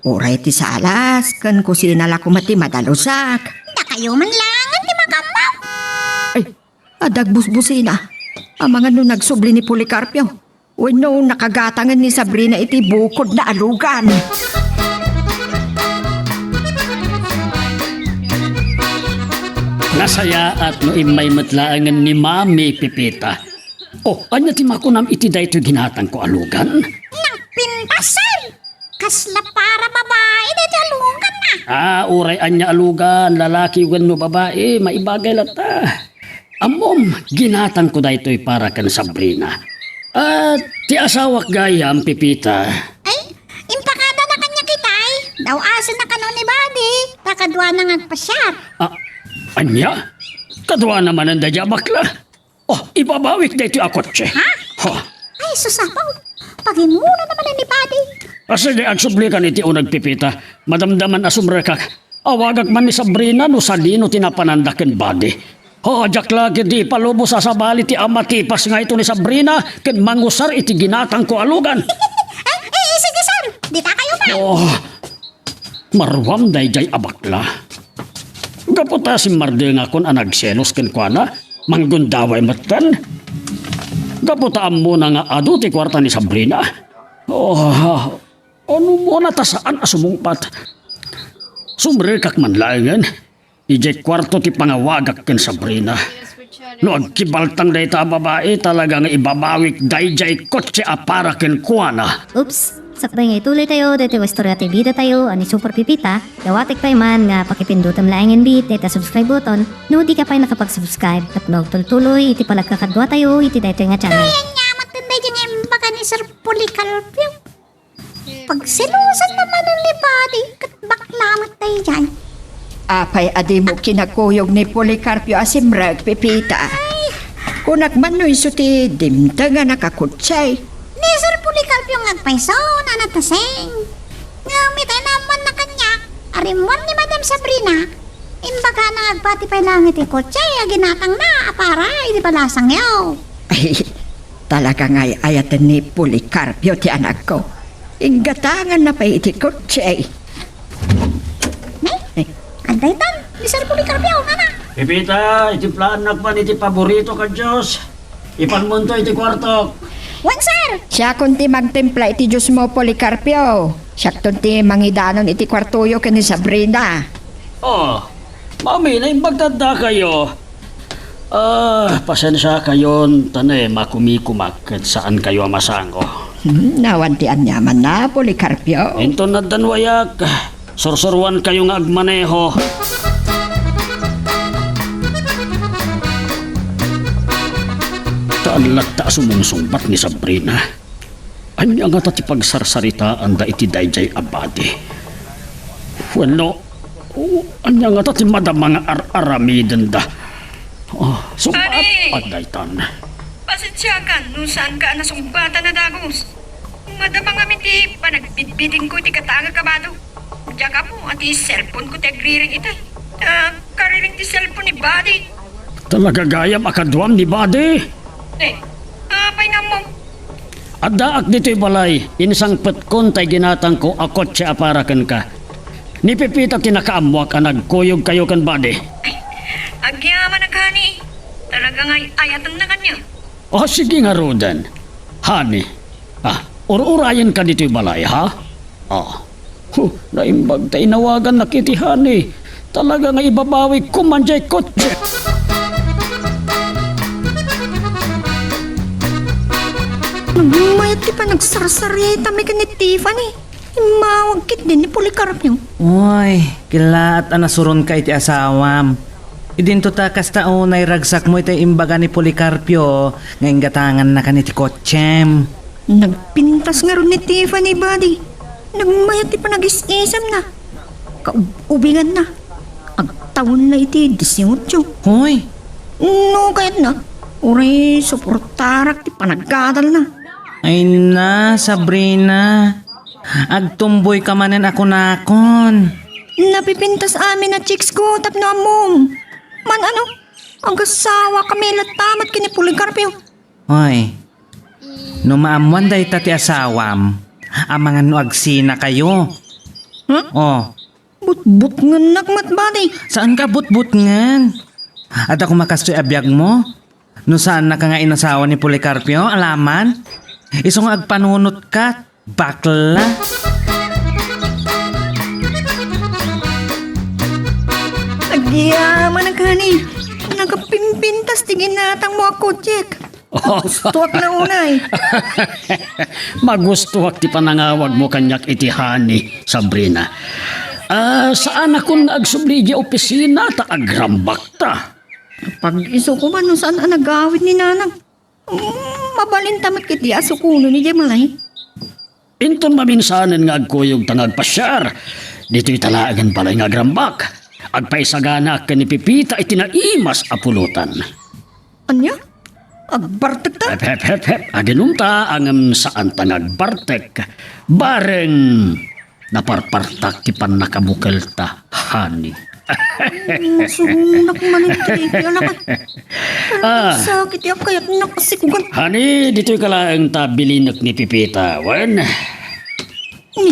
Uray ti salas ken kusina la koma ti madalusak. Dakayo man laengen ti makaammo. Ay, Adda agbusbusina. Amangan no nagsubli ni Policarpio wenno nakagatangen ni Sabrina iti bukodna a lugan. Nasayaat no immay met laengen ni Mami Pepita. Oh, ania ti makunam iti daytoy ginatangko a lugan? Nagpintas, sir! Kasla para babae daytoy a lugan, a. Ah, uray ania a lugan, lalaki wenno babae, maibagay latta. Ammom, ginatangko daytoy para ken Sabrina. Ah, ti asawak gayam, Pepita. Ay, impakadana kaniak itay. Daw-asenna kano ni Buddy, ta kaduana nga agpasiar. Ah, ania? Kaduana manen daydiay a bakla? Oh, ibabawik daytoy a kotse. Ha? Ha? Ay, sus, apo. Pagimula na manen ni Buddy. Ah, sige, agsublikan iti uneg, Pepita. Madamdaman a sumrekak. Awagak man ni Sabrina no sadino ti napananda ken Buddy. Ha, diak la ketdi ipalubos a sabali ti ammatipas nga ito ni Sabrina ken mangusar iti ginatangko a lugan. Eh, eh, sige, sir. Dita kayo, man. Oh, maruam daydiay a bakla. Gapu ta simmardengakon a nagselos kenkuana, manggundaway metten. Gapu ta ammona nga adu ti kuarta ni Sabrina. Oh, ano mo na ta saan a sumungpat? Sumrekak man laengen. Idiay kuarto ti pangawagak ken Sabrina. No agkibaltang dayta a babai, talaga nga ibabawik daydiay kotse a para kenkuana. Oops! Sakbay nga ituloy tayo, daytoy nga istorya ti bida tayo, a ni Super Pipita, dawatek pay man nga pakipindutem laengen bi dayta subscribe button, no di ka pay nakapag-subscribe, tapno agtultuloy iti panagkakadua tayo iti daytoy nga channel. Ay, anya, matten daydiay nga imbaga ni Sir Policarpio. Pagselosan na manen ni Buddy, ket bakla met daydiay. Apay a dimo kinakuyog ni Policarpio a simrek, Pipita? Ay. Kunak man no isu ti dimtengan a kakotse. Ni Sir Policarpio nga agpayso, Nana Taseng. Ngem itay naammoanna kaniak, a rimmuar ni Madam Sabrina, imbagana nga agpati pay laeng iti kotse a ginatangna a para iti balasangyo. Ay, talaga nga ay-ayaten ni Policarpio ti anakko. Inggatanganna pay iti kotse. Ne? Adda itan, ni Sir Policarpio, nana. Pipita, itimplaannak man iti paborito ka juice. Ipanmonto iti kuartok. Wen, sir! Siakon ti magtimpla iti juice mo, Policarpio. Siakton ti mangidanon iti kuartoyo ken ni Sabrina. Oh, Mami, naimbag ta adda kayo. Ah, pasensia kayon, ta ne, makumikumak ket saan kayo a masango. Hmm, awan ti aniamanna, Policarpio. Inton addan wayak, sursuruan kayo nga agmaneho. Taan latta a sumungsungbat ni Sabrina. Ania ngata ti pagsarsaritaanda iti daydiay a badi? Wenno, o, ania ngata ti madama nga ar-aramidenda? Ah, sungbat, Ani? Adda itan. Pasensiakan no saanka a nasungbatan a dagus. Madama ngamin ti panagbidbidingko iti katangak a bado. Diak ammo a ti cellphone ko ti agriring ita. Ta kariring ti cellphone ni Buddy. Talaga gayam a kaduam ni Buddy? Eh, apay nga ammo? Addaak ditoy balay, insangpetkon tay ginatangko a kotse a para kenka. Ni Pepita ti nakaammoak a nagkuyog kayo ken Buddy. Ay, agyamanak, honey. Talaga nga ay-ayatenna kaniak. O, sige ngaruden. Honey. Ah, ur-urayenka ditoy balay, ha? Ah. Huh, naimbag ta inawagannak iti honey. Talaga nga ibabawik ko man jay kotse. Nagmayat ti panagsarsarita mi ken ni Tiffany. Immawag ketdi ni Policarpio. Uy, kellaat a nasuronka iti asawam. Idinto ta kasta unay ragsakmo itay imbaga ni Policarpio nga inggatangannakan iti kotsem. Nagpintas ngarud ni Tiffany, Buddy. Nagmayat ti panagis-isemna. Kaub-ubinganna. Agtawenna iti dieciocho. Hoy! No kayatna, uray suportarak ti panaggadalna. Ay na, Sabrina. Agtumboyka manen a kunakon. Napipintas amin a chicks ko tapno ammom. Man ano, agasawakami latta met ken ni Policarpio. Hoy, no maammoan dayta ti asawam, amangan no agsinakayo. Huh? Oh. Butbutngennak met, Buddy. Saanka butbutngen? Adda koma kastoy a biagmo? No saannaka nga inasawa ni Policarpio, alaman? Isu nga agpanunotka, bakla. Agyamanak, honey. Nakapimpintas ti ginatangmo a kotsek. Gustuak la unay. Magustuak ti panangawagmo kaniak iti honey, Sabrina. Ah, saanakon nga agsubli idiay opisina ta agrambakta. Pag-isu ko man no saan a nagawid ni nanang. Mm, mabalinta met ketdi a sukonen idiay balay. Inton maminsanen nga agkuyogta nga agpasiar, ditoyta laengen balay nga agrambak. Agpaisaganaak ken ni Pepita iti naimas a pulotan. Ania? Agbartekta? Hep, hep, hep, hep. Aginumta, ngem saanta nga agbartek. Bareng naparpartak ti pannakabukelta, honey. Mm, surunak man iti, iti anak. Ah. Sakit ti kayat nakasikugan. Honey, ditoyka laeng ta bilinek ni Pepita, wen? Ni,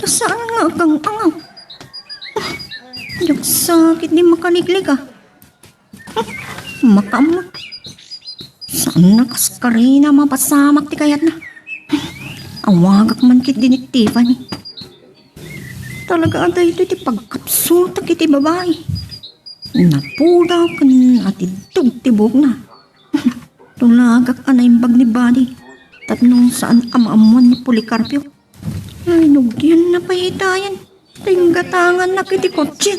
ta saan nga agang-angaw? Ah, diak sakit ni makaliklik, ah. Makaammo. Saan a kaskarina mapasamak ti kayatna? Awagak man ketdi ni Tiffany. Talaga a daytoy ti pagkapsutak iti babai. Napudaw ken natiddog ti buokna. Tulagak a naimbag ni Buddy tapno saan a maammuan ni Policarpio. Ay, nugianna pay itayen. Tinggatangannak iti kotse.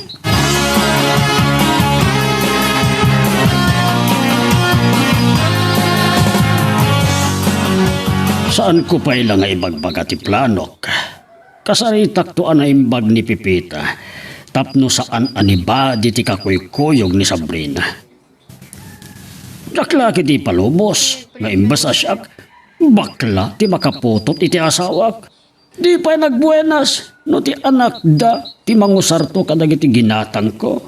Saanko pay la nga ibagbaga ti planok. Kasaritakto a naimbag ni Pepita tapno saan a ni Buddy ti kakuykuyog ni Sabrina. Diak la ketdi ipalubos nga imbes a siak, bakla ti makaputot iti asawak. Di pay nagbuenas no ti anakda ti mangusarto kadagiti ginatangko.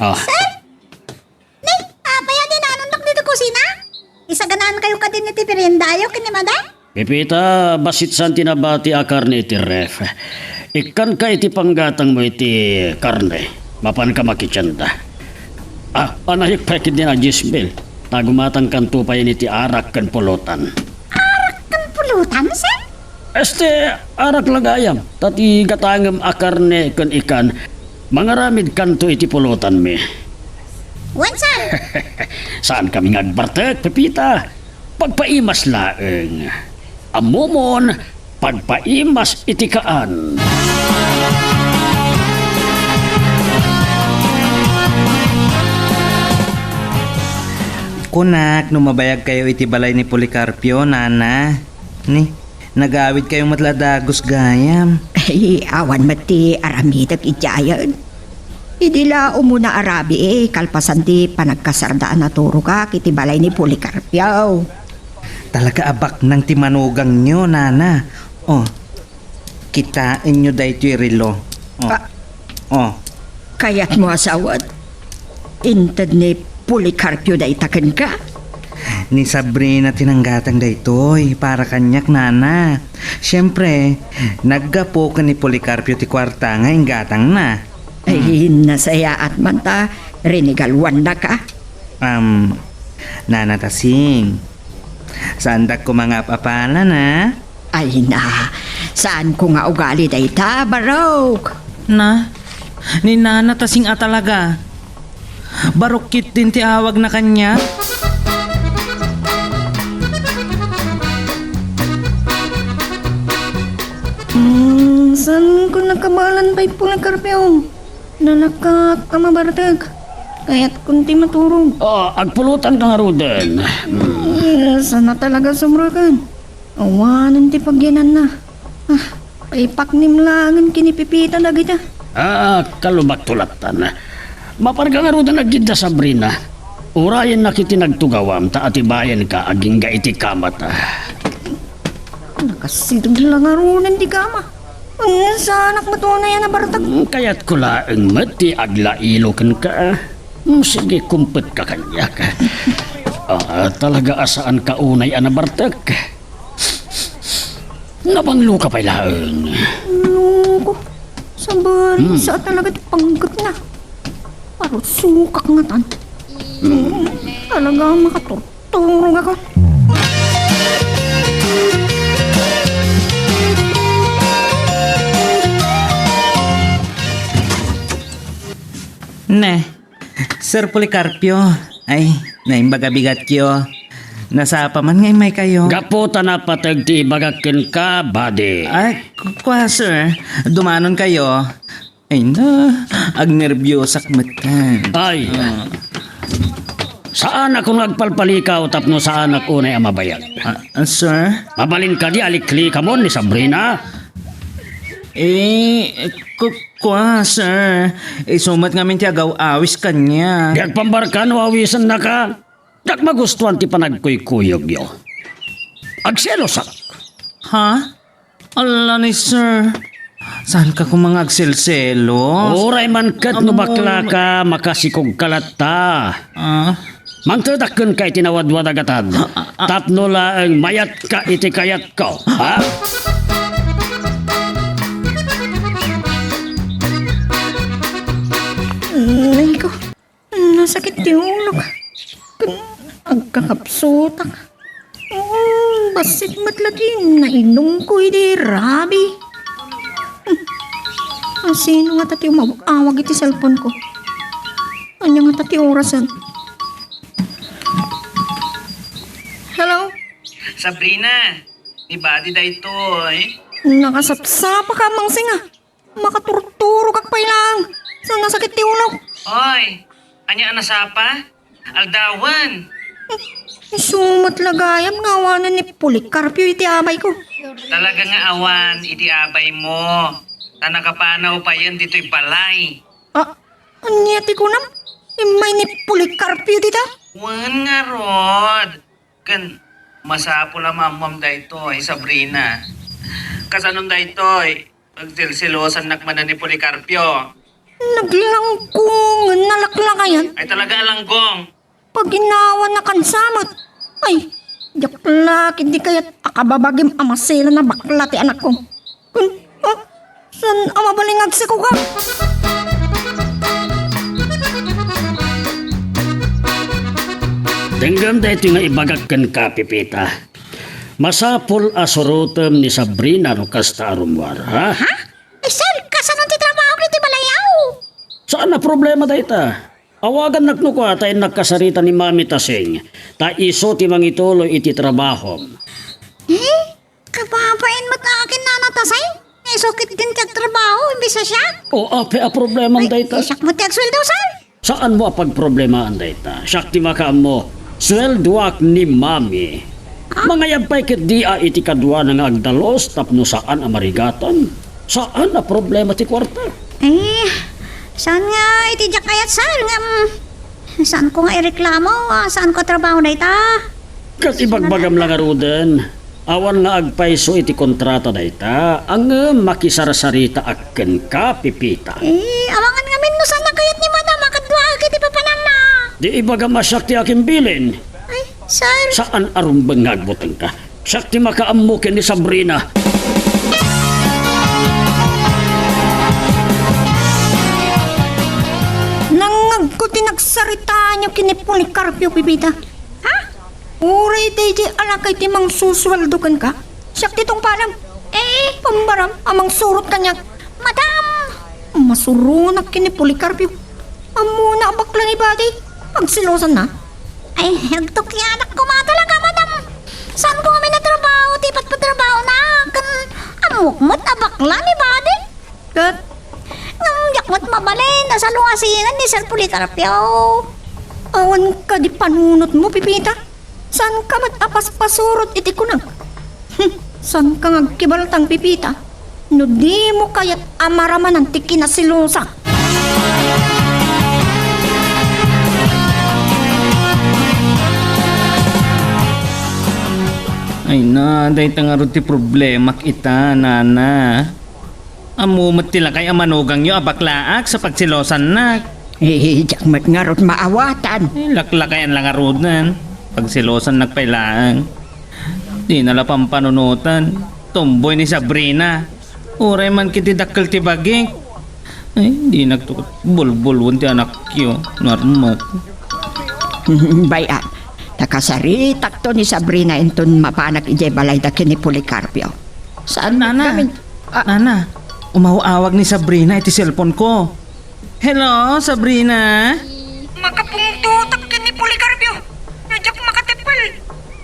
Ah. Sir? Ni, apay a dinanondak ditoy kusina? Isaganaan kayo kadin iti meriendayo ken ni Mada? Pepita, bassit saan ti nabati a karne iti ref. Ikkanka iti panggatangmo iti karne. Mapanka makitienda. Ah, anayek pay ketdin a diesmil. Ta gumatangkanto pay iti arak ken pulutan. Arak ken pulutan, sir? Este, arak la gayam. Ta ti gatangem a karne ken ikan, mangaramidkanto iti pulutanmi. Wen, sir. Saankami nga agbartek, Pepita. Pagpaimas laeng. Ammomon, pagpaimas iti kaan. Kunak, no mabayag kayo iti balay ni Policarpio, nana. Ni, nagawid kayo met la dagus gayam. Ay, awan met ti aramidek idiayen. Idi la umuna a rabii, kalpasan ti panagkasarda a naturogak iti balay ni Policarpio. Talaga a baknang ti manugangyo, nana. Oh, kitaenyo daytoy relo. Oh. Ah. Oh. Kayatmo a sawen? Inted ni Policarpio dayta kenka? Ni Sabrina ti nanggatang daytoy para kaniak, nana. Siempre, naggapu ken ni Policarpio ti kuarta nga inggatangna. Ay, hmm, nasayaat man ta rinigaluannaka. Um, Nana Tasing, saandak koma nga ap-apalan, a? Ay na, saanko nga ugali dayta, barok. Na, ni Nana Tasing a talaga. Barok ketdin ti awagna kaniak. Hmm, saanko nakabalan pay, Policarpio? Nalakaak a mabartek. Kayatkon ti maturog. Ah, agpulutanka ngaruden. Hmm. Eh, saan a talaga sumreken. Awanen ti pagyananna. Ah, paipaknem laengen ken ni Pepita dagita. Ah, kalubakto lattan. Mapanka ngaruden agidda, Sabrina. Urayennak iti nagtugawam ta atibayenka agingga iti kamata. Nakasideg la ngaruden ti kama. Wen, saanak met unay a nabartek. Hmm, kayatko laeng met ti aglailo kenka. Hmm, sige, kumpetka kaniak. Ah, talaga a saanka unay a nabartek. Nabangloka pay laeng. Loko. Sabali, hmm, sa talaga ti panggepna. Parusokak ngatan. Talaga makaturturog ako. Ne, Sir Policarpio, ay, naimbag a bigatyo. Nasapa man nga immaykayo. Gapu ta napateg ti ibagak kenka, buddy. Ay, ku-, kua, sir. Dumanonkayo. Ay na, agnerbiosak metten. Ay. Ah. Saanak nga agpalpalikaw tapno saanak unay a mabayag. Ah, ah, sir? Mabalin kadi a liklikamon ni Sabrina? Eh, ku-, kua, sir. Isu met ngamin ti agaw-awis kaniak. Di agpambarka no awisennaka. Diak magustuan ti panagkuykuyogyo. Agselosak. Ha? Ala ni sir. Saanka koma nga agselselos? Uray man ket no Amoy bakla ma- ka, makasikogka latta. Ah? Mangtedak kenka iti nawadwad a gatad. Ah, ah, ah. Tapno laeng mayatka iti kayatko. Ha? Aray ko. Nasakit ti ulok. Agkakapsutak. Oh, bassit met la ti nainumko idi rabi. Hmm. Asino ngata ti umawag-awag iti cellphone ko? Ania ngata ti orasen? Hello? Sabrina, ni Buddy daytoy. Nakasapsapa ka, Mangsing, ah. Makaturturogak pay laeng. Saan nasakit ti ulok? Oy, ania a nasapa? Aldawen. Isu met la gayam nga awanen ni Policarpio iti abayko. Talaga nga awan iti abaymo. Ta nakapanaw payen ditoy balay. Ah, ania ti kunam? Immay ni Policarpio dita? Wen ngarud. Ken masapul a maammuam daytoy, Sabrina. Kasanon daytoy? Agselselosannak manen ni Policarpio. Naglanggong, nalaklakayan. Ay, talaga a langgong. Paginawan a kansamet. Ay, diak la ketdi kayat a kababagim a maselan a bakla ti anakko. Kun, ah, saan a mabalin nga agsekoka? Denggem daytoy nga ibagak kenka, Pepita. Masapul a surotem ni Sabrina no kasta a rummuar, ha? Ha? Ay, sir, kasano ti trabaho iti balayaw? Saan a problema dayta? Awagannak no kua ta innak kasarita ni Mami Tasing, ta isu ti mangituloy iti trabahom. Eh? Kababain met akin, Nana Tasing? Isu ketdin ti agtrabaho, imbes a siak? O, apay a problema dayta? Ay, siak met ti agsueldo, sir. Saanmo a pagproblemaan dayta. Siak ti makaammo. Sueldoak ni Mami. Ah? Mangayab pay ketdi a iti kaduana nga agdalus tapno saan a marigatan. Saan a problema ti kuarta. Eh, saan nga iti diak kayat, sir, ngem saanko nga ireklamo a saanko a trabaho dayta. Ket ibagbagam la ngaruden, awan nga agpayso iti kontrata dayta, ngem makisarsaritaak kenka, Pepita. Eh, amangan ngamin no saan a kayat ni Madam a kaduaak iti papananna. Di ibagam a siak ti akimbilin. Ay, sir. Saan a rumbeng nga agbutengka. Siak ti makaammo ken ni Sabrina. Nangngegko ti nagsaritaanyo ken ni Policarpio, Pepita. Ha? Uray daydiay a lakay ti mangsusueldo kenka? Siak ti tungpalam. Eh? Pambaram a mangsurot kaniak. Madam! Masuronak ken ni Policarpio. Ammona a bakla ni Buddy. Pagselosanna. Ay, agtukianak koma talaga, madam. Saanko ngamin a trabaho ti ipatpatrabahona? Ken ammok met a bakla ni Buddy. Ket, ngem diak met mabalin a salungasingen ni Sir Policarpio. Awan kadi panunotmo, Pepita? Saanka met a paspasurot iti kunak? Hmm, saanka nga agkibaltang, Pepita? No dimo kayat a maramanan ti kinaselosak. Ay na, dayta ngarud ti problemak ita, nana. Ammo met ti lakay a manugangyo a baklaak sa pagselosannak. Eh, diak met ngarud maawatan. Eh, laklakayan la ngaruden. Pagselosannak pay laeng. Dina la pampanunotan. Tomboy ni Sabrina. Uray man ket ti dakkel ti bagik. Ay, dinak to bulbulwen ti anakyo. Narmok. Bay-am, ta kasaritakto ni Sabrina inton mapanak idiay balayda ken ni Policarpio. Saan Nana, gamin-, ah, Nana, umaw-awag ni Sabrina iti cellphone ko. Hello, Sabrina? Makapungtotak ken ni Policarpio. Diak makateppel.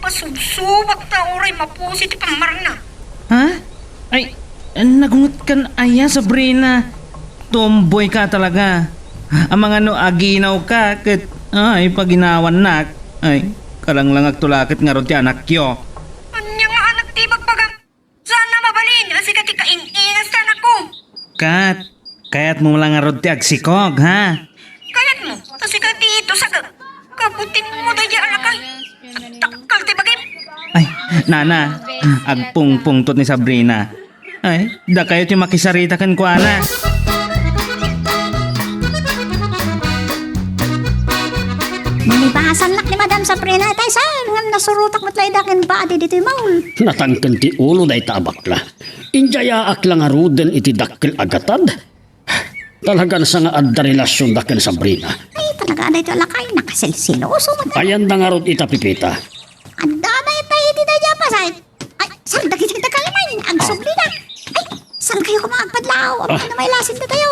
Pasubsubak ta uray mapusi ti pammarangna. Ha? Ay, nagungetkan aya, Sabrina? Tomboy ka talaga. Amangan no aginaw ka ket, ay, paginawannak. Ay, kalanglangak to la ket ngarud ti anakyo. Ania nga anak ti ibagbagam? Saan a mabalin a sika ti kaing-ingas ti anakko. Kat, kayatmo la ngarud ti agsikog, ha? Kayatmo, ta sika ti itusagek. Kabutingmo daydiay a lakay. Dakkel ti bagim. Ay, Nana, agpungpungtot ni Sabrina. Ay, dakayo ti makisarita kenkuana. Manibasannak ni Madam Sabrina, itay, sir, ngem nasurotak met la ida ken Buddy ditoy mall. Natangken ti ulo dayta a bakla. Indiayaak la ngaruden iti dakkel a gatad. Talagan sa nga adda relasionda ken Sabrina. Ay, talaga, daytoy a lakay, nakaselseloso met. Ayanda ngarud ita, Pipita. Adda dayta iti daydiay a pasay. Ay, saan dagiti takalman? Agsubli na. Ay, saan kayo kung agpadlaw? Ah. Ano may lasin na tayo?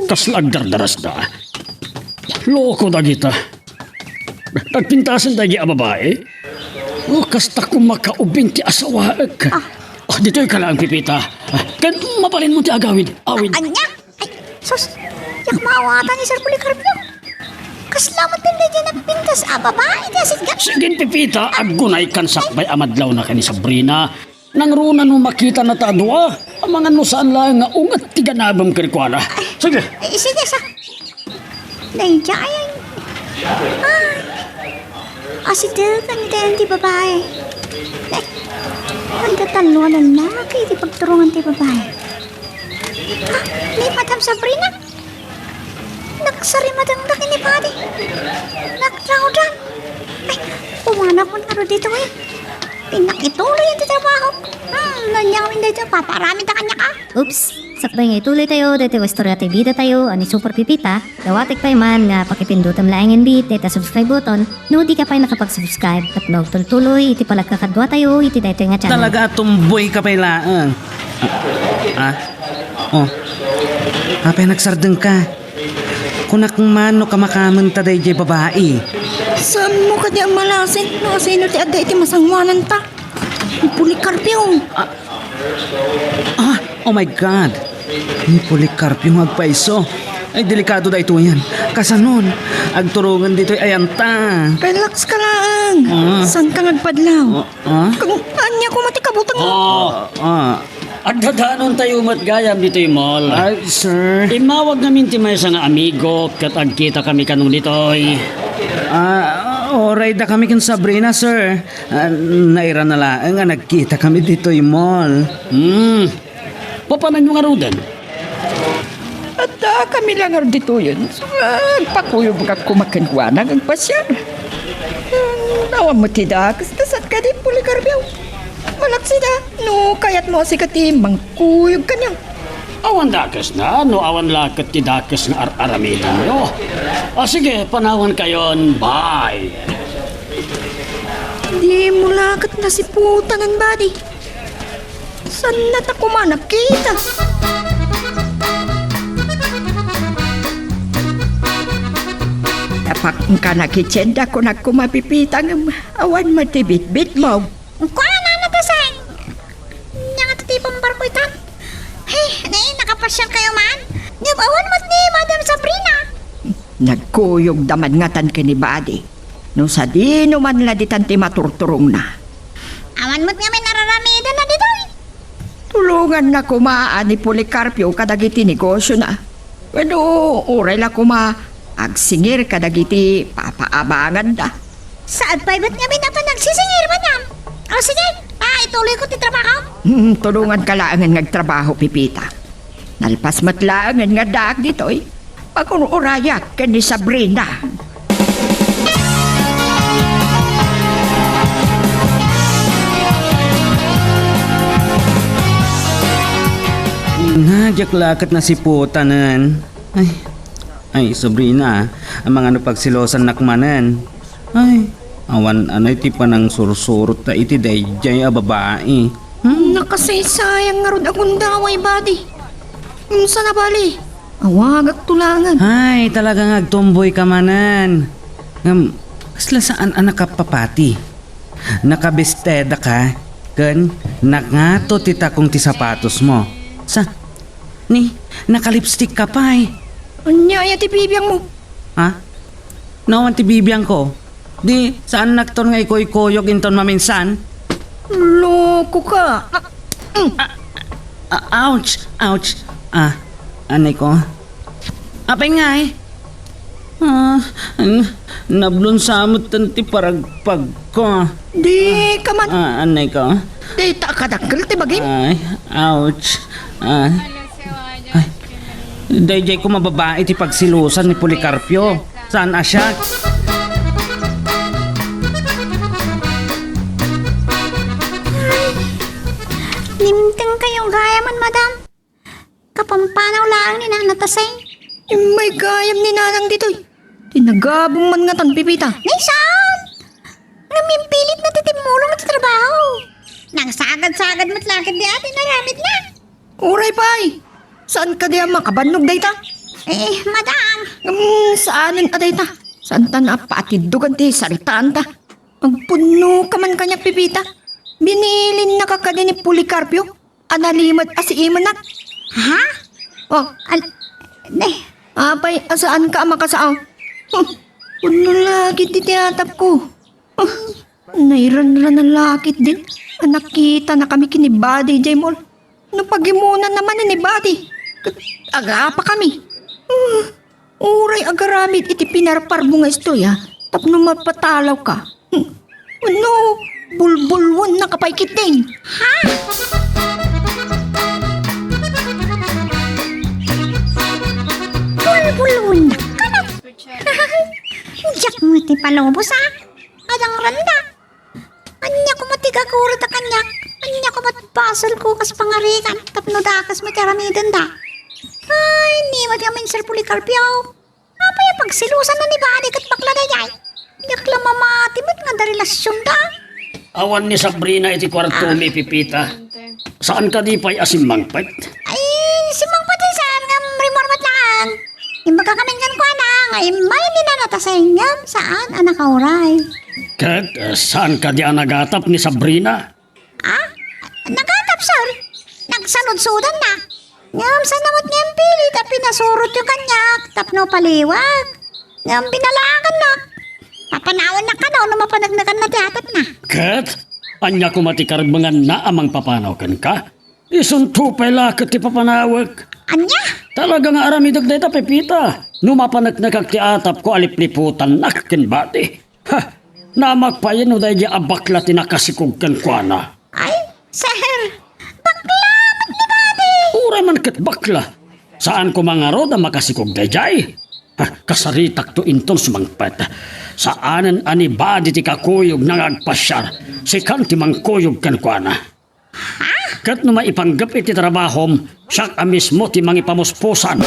Kasla agdardarasda. Loko dagita. Nagpintasen dagiti a babae? Oh, kasta kung makaubing ti asawaek. Ah. Ah, ditoy ka lang, Pipita. Ah, ken mabalin mo ti agawid. Awid. Anya? Ay, sus, diak maawatan ni Sir Policarpio. Kasla met daydiay napintas a babae ti asitgan. Sige, Pipita, aggunay kan sakbay a madlawna ken ni Sabrina. Nangruna no makitana ta a dua, amangan no saan laeng nga unget ti ganabem kenkuana. Sige. Ay, sige, sa. Daydiay. Ay. Asitekan iti ayan ti babae. Ay, adda tallo a lallaki iti pagturongan ti babae. Ah, ni Madam Sabrina. Nagsarimadangda ken ni Buddy. Nagrawdan. Ay, umanak man ngarud ditoy. Pinakituloy ti trabaho. Hmm, nanyamin daytoy, paparamid ta kaniak, ah. Oops! Sakbay nga ituloy tayo daytoy a istorya ti bida tayo a ni Super Pipita, dawatek pay man nga pakipindutem laengen bi dayta subscribe button no di ka pay nakapag-subscribe tapno agtultuloy iti panagkakadua tayo iti daytoy nga channel. Talaga a tomboy ka pay laeng. Ah? Oh. Apay nagsardeng ka? Kunak man no kamakamen ta daydiay babai. Saanmo kadi a malasin no asino ti adda iti masangoananta? Ni Policarpio. Ah, ah, oh my God! Ni Policarpio nga agpayso. Ay, delikado daytoyen. Kasanon? Agturongen ditoy ayanta. Relax ka laeng. Ah. Saan ka nga agpadlaw? Ah, ah? Kung ania koma ti kabutang mo? Ah. Ah. Agdadanontayo met gayam ditoy mall. Ay, sir. Immawag ngamin ti maysa nga amigo ket agkita kami kano ditoy. Ah, oray da kami ken Sabrina, sir. Ah, nairana laeng nga nagkita kami ditoy mall. Hmm. Papananyo ngaruden? Adda kami la ngarud ditoyen. Agpakuyogak koma kenkuana nga agpasiar. Hmm, awan met ti dakes, ta saan kadi, Policarpio? Malaksida, no kayatmo a sika ti mangkuyog kaniak. Awan dakesna, no awan la ket ti dakes nga ar-aramidenyo. Ah, sige, panawankayon. Bye. Dimo la ket nasiputanen, Buddy. Saanna ta koma nakita? Napakkana kitien da kunak koma Pipita ngem awan met ti bitbitmo. Kuana na ta, Seng. Nia nga ti pambarko itan. Hey, ne, nakapasiar kayo man? Ngem awan met ni Madam Sabrina. Nagkuyogda man ngatan ken ni Buddy. No sadino man la ditan ti maturturongna. Awan met ngamin ar-aramidenna ditoy. Tulonganna koma a ni Policarpio kadagiti negosiona. Wenno, uray la koma, agsingir kadagiti papaabanganda. Saan pay met ngamin a panagsisingir, Madam? O sige, ah, ituloyko ti trabaho. Hmm, tulonganka laengen nga agtrabaho, Pipita. Nalpas met laengen nga addaak ditoy. Pagun-urayak ken ni Sabrina. Nga, diak la ket nasiputanen. Ay, ay, Sabrina, amangan no pagselosannak manen. Ay, awan anay ti panangsursurot ta iti daydiay a babai. Hmm? Nakasaysayang ngarud a gundaway, badi. Unsa na bali? Awagak tulangan. Ay, talaga nga agtumboy ka manen. Ngem, kasla saan a nakapapati. Nakabisteda ka, ken nangato ti takong ti sapatos mo. Sa, ni, nakalipstick ka pay. Ania aya ti bibiang mo? Ha? No, awan ti bibiang ko. Di, saan nakton nga ikoykuyog inton maminsan? Loko ka. Ah, mm. Ah, ah, ouch, ouch. Ah, anay ko. Apay nga eh? Ah, n-, nablon sa met ti paragpag ko. Di ka man. Ah, anay ko. Di ta kadakkel ti bagim. Ay, ouch. Ah. Ay, daydiay ko mababain ti pagsilusan ni Policarpio. Saan a siak? Limteng kayo gayam, madam. Kapampanaw laeng ni Nana Taseng. Immay gayam ni Nanang ditoy. Ti nagabong man ngatan, Pepita. Ni saan? Ngem impilit na ti timmulong ti trabaho. Nangsagad-sagad met la ketdi a ti inaramidna. Uray pay. Saan kadi a makabannog dayta? Eh, madam. Ngem saanen a dayta. Saanta a paatiddogan ti saritaanta. Agpudno ka man kaniak, Pepita. Binilinnaka kadi ni Policarpio a nalimed a siimenak. Ha? Oh. Al-, ne. Apay a saanka a makasao? Huh. Pudno la ketdi ti atapko. Huh. Nairanranan la ketdin a nakitanakami ken ni Badi idiay mall. No pagimonanna manen ni Badi, ket agapakami. Huh. Uray agaramid iti pinarparbo nga istorya tapno mapatalawka. Hmm. Wenno, bulbulwennaka pay ketdin. Ha? Bulbulwennak kano? Diak met ipalubos, a. Adangranda. Ania koma ti gaguroda kaniak? Ania koma ti basolko kas pangarigan tapno dakes met ti aramidenda? Ay, ni met ngamin, Sir Policarpio. Apay a pagsilusanna ni Badi ket bakla daydiay? Diak la mamati met nga adda relasionda. Awan ni Sabrina iti kuartomi, Pepita. Saan kadi pay a simmangpet? Ay, simmangpet, sir, ngem rimmuar met laeng. Imbagakamin kenkuana nga immay ni Nana Taseng ngem saan a nakauray. Ket, eh, saan kadi a nagatap ni Sabrina? Ah? Nagatap, sir. Nagsanudsudanna. Ngem saan met nga impilit a pinasurotyo kaniak tapno paliwek. Ngem binalaakannak. Papanawannak kano no mapaneknekanna ti atapna. Ket, ania koma ti karbenganna a mangpapanaw kenka? Isunto pay la ket ti papanawek. Ania? Talaga nga aramidek dayta, Pepita, no mapaneknekak ti atapko a lipliputannak ken Badi. Ha! Naammak pay no daydiay a bakla ti nakasikog kenkuana. Ay, sir! Bakla met ni Badi! Uray man ket bakla. Saan koma ngarud a makasikog daydiay? Ha, kasaritakto inton sumangpet. Saanen a ni Badi ti kakuyogna nga agpasiar. Sikan ti mangkuyog kenkuana. Ha? Ket no maipanggep iti trabahom, siak a mismo ti mangipamuspusan.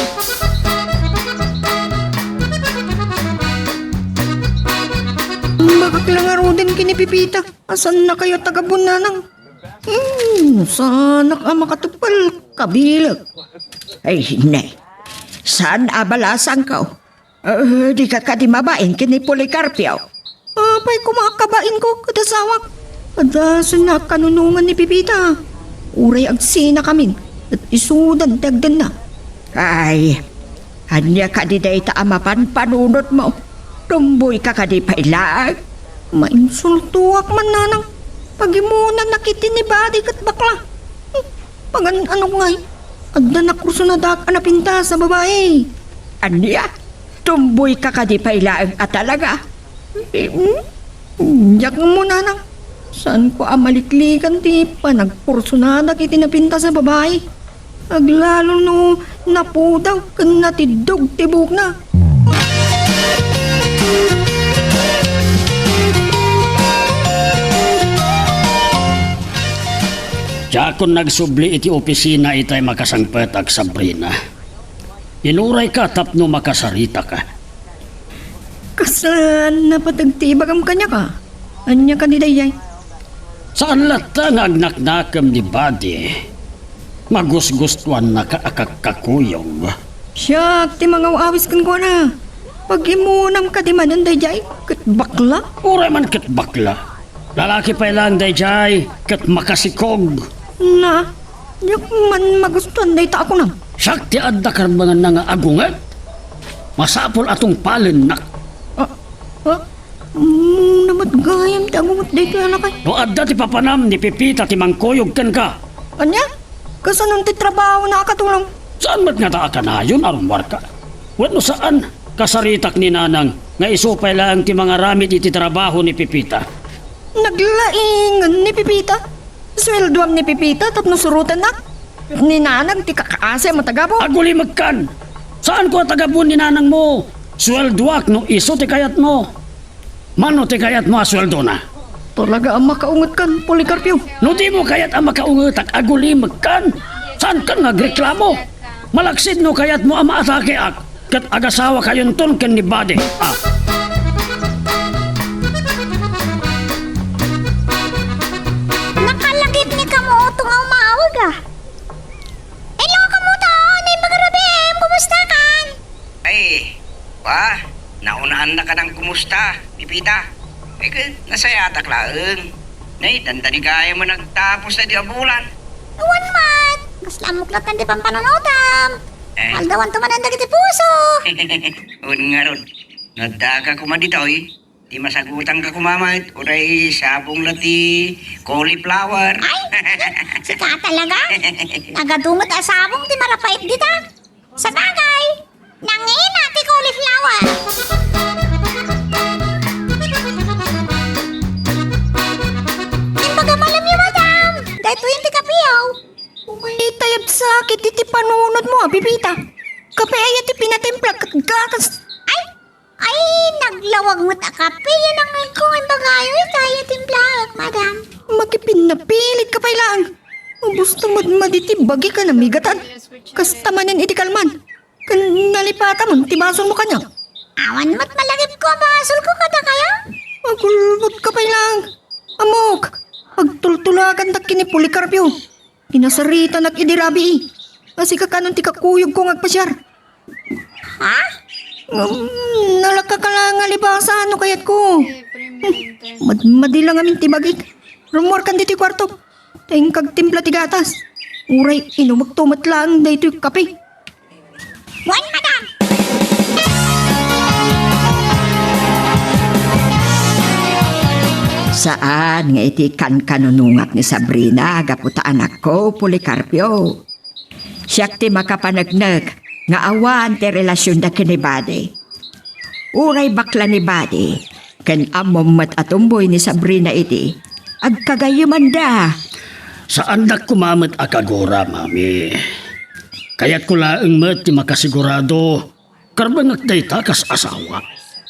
Bakla ngaruden ken ni Pepita. Asanna kayo, taga Bunanang? Hmm, saanak a makatupal, kabilek. Ay, ne. Saan a balasangko? Eh, di ka kadi mabain ken ni Policarpio? Apay koma a kabainko kad asawak? Adda senna a kanunongan ni Pepita. Uray agsinakamin, ket isudan ti agdenna. Ay, ania kadi dayta a mapanpanunotmo? Tumboyka kadi pay laeng? Mainsultoak man, Nanang. Pagimonannak iti ni Badi ket bakla. Hmm, pagan-anok ngay? Adda nakursonadak a napintas a babai. Ania? Tumboyka kadi pay laeng a talaga? Hmm? Diak ammo, Nanang. Saanko a maliklikan ti panagkursonadak iti napintas a babai. Aglalo no napudaw ken natiddog ti buokna. Diakon nagsubli iti opisina itay makasangpetak, Sabrina. Inurayka tapno makasaritaka. Kasla napateg ti ibagam kaniak a. Ania kadi daydiay? Saan latta nga agnaknakem ni Buddy? Magusgustoannaka a kakkakuyog. Siak ti mangaw-awis kenkuana. Pag-imunam kadi manen daydiay ket bakla? Uray man ket bakla. Lalaki pay laeng daydiay ket makasikog. Na, diak man magustuan dayta a kunam. Siak ti adda karbanganna nga agunget. Masapul a tungpalennak. Ah, ah, Muna met gayam ti agunget daytoy a lakay. No adda ti papanam ni Pepita ti mangkuyog kenka. Ania? Kasanon ti trabahona a katulong? Saan met ngata a kanayon a rummuarka? Wenno saan, kasaritak ni Nanang nga isu pay laeng ti mangaramid iti trabaho ni Pepita. Naglaingen ni Pepita? Sueldoam ni Pepita tapno surotennak? Ni Nanang ti kakaasi a matagabon. Agulimekkan! Saanko a tagabon ni Nanangmo. Sueldoak no isu ti kayatmo. Mano ti kayatmo a sueldona? Talaga a makaungetkan, Policarpio. No dimo kayat a makaungetak, agulimekkan. Saankan nga agreklamo? Malaksid no kayatmo a maatakeak ket agasawakayonton ken ni Buddy. Ah. Nakalagip ni Kamuto nga umawag, ah. Hello, Kamuto! Naimbag a rabii, kumustakan? Ay, ba, naunaannaka nang kumusta, Pepita? Ay, ket nasayatak laeng. Nay, dandani gayam a nagtapos daytoy a bulan. Awan met, kasla ammok latta ti pampanunotam. Eh. Aldawanto manen dagiti puso. Wen ngarud, no addaka koma ditoy, ti masagutanka koma met, uray sabong la ti cauliflower. Ay, sika talaga? Nagadu met a sabong ti marapait dita. Sabagay, nangina ti cauliflower. Imbagam a laeng, madam. Daytoyen ti kapiyo. Umaytayab sakit iti panunotmo a, Pepita. Kape aya ti pinatimpla ket gatas. Ay, ay, naglawag met a kape. Yan ang ko, imbagayo, itay, timplaek, madam. Makipinnapilit ka pay laeng. Ubos ta madmadi ti bagik a namigatan. Kasta manen iti kalman. Ken nalipatamon ti basolmo kaniak. Awan met malagipko a basolko kadakayo. Agulbotka pay laeng. Ammok, agtultulagantak ken ni Policarpio. Pinasaritanak idi rabii a sika kanon ti kakuyogko nga agpasiar. Ha? Ngem, nalaka ka laeng a libasa no kayatko. Hmm, madmadi la ngamin ti bagik. Rummuarkan ditoy kuarto. Ta inka agtimpla ti gatas. Uray inumekto met laeng daytoy kape. Wen, madam! Saan nga iti kankanunungak ni Sabrina gapu ta anakko, Policarpio. Siak ti makapaneknek nga awan ti relasionda ken ni Buddy. Uray bakla ni Buddy, ken ammom met a tumboy ni Sabrina idi, agkagayyemanda. Saandak koma met a kagura, Mami. Kayatko laeng met ti makasigurado, karbengek dayta kas asawa.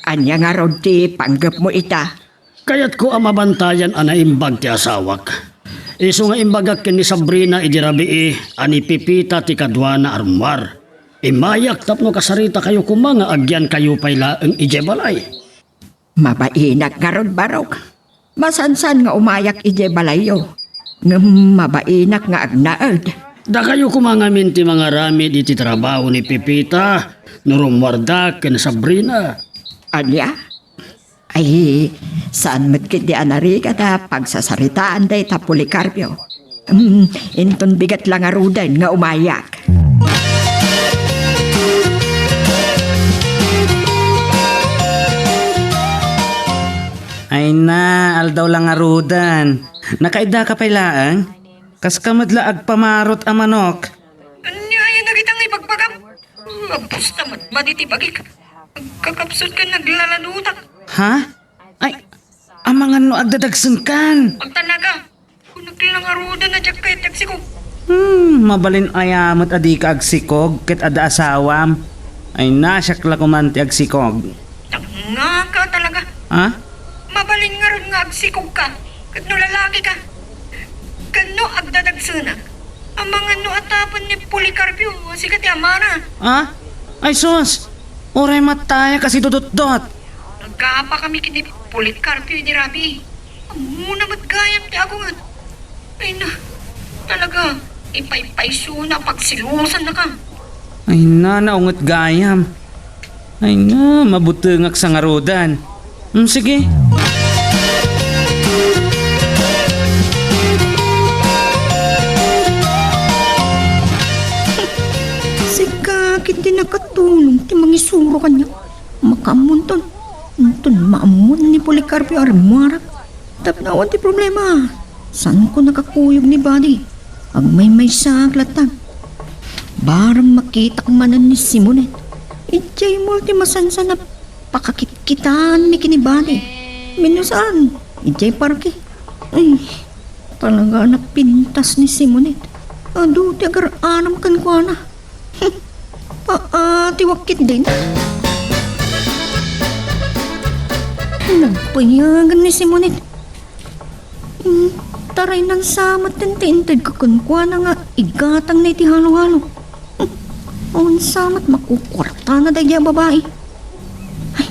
Ania ngarud ti panggepmo ita? Kayatko a mabantayan a naimbag ti asawak. Isu nga imbagak ken ni Sabrina idi rabii a ni Pepita ti kaduana a rummuar. Immayak tapno kasaritakayo koma nga agyankayo pay laeng idiay balay. Mabainak ngarud, Barok. Masansan nga umayak idiay balayyo. Ngem mabainak nga agnaed. Dakayo koma ngamin ti mangaramid iti trabaho ni Pepita no rummuarda ken Sabrina. Ania? Ay, saan met ketdi a narigat a pagsasaritaan dayta, Policarpio. Mm, inton bigat la ngaruden nga umayak. Ay na, aldaw la ngaruden. Nakaidda ka pay laeng? Kaska met la agpamarot a manok. Ania aya dagita nga ibagbagam? Ubos ta met madi ti bagik. Agkakapsut ken naglaladutak. Ha? Ay, amangan no agdadagsenkan. Agtanaga. Kunak la ngaruden a diak kayat ti agsikog. Hmm, mabalin aya met a dika agsikog ket adda asawam? Ay, nasiak la koman ti agsikog. Tangngaka talaga. Ha? Mabalin ngarud nga agsikogka ket no lalaki ka. Ken no agdadagsenak, amangan no atapen ni Policarpio a sika ti amana. Ha? Ay sus! Uray mattayak a sidudutdot. Agapa kami ken ni Policarpio idi rabii. Ammona met gayam ti agunget. Ay na, talaga, ipaypaysona a pagselosannaka. Ay na, naunget gayam. Ay na, mabutengak sa ngaruden. Hmm, sige. Sika, ket di nakatulong ti mangisuro kaniak. Makaammonton, inton maammon ni Policarpio a rimmuarak. Tapno awan ti problema. Saanko nakakuyog ni Buddy. Agmaymaysaak latta. Barang makitak manen ni Simonet, idiay mall ti masansan a pakakitkitaanmi ken ni Buddy. Wenno saan, idiay parke. Ay, talaga a napintas ni Simonet. Adu ti agar-aram kenkuana. Paatiwak ketdin. Nagpayagan ni Simonet. Hmm, taraynan sa met ti intedko kenkuana nga igatangna iti halo-halo. Hmm, awan sa met makukuartana daydiay a babai. Ay,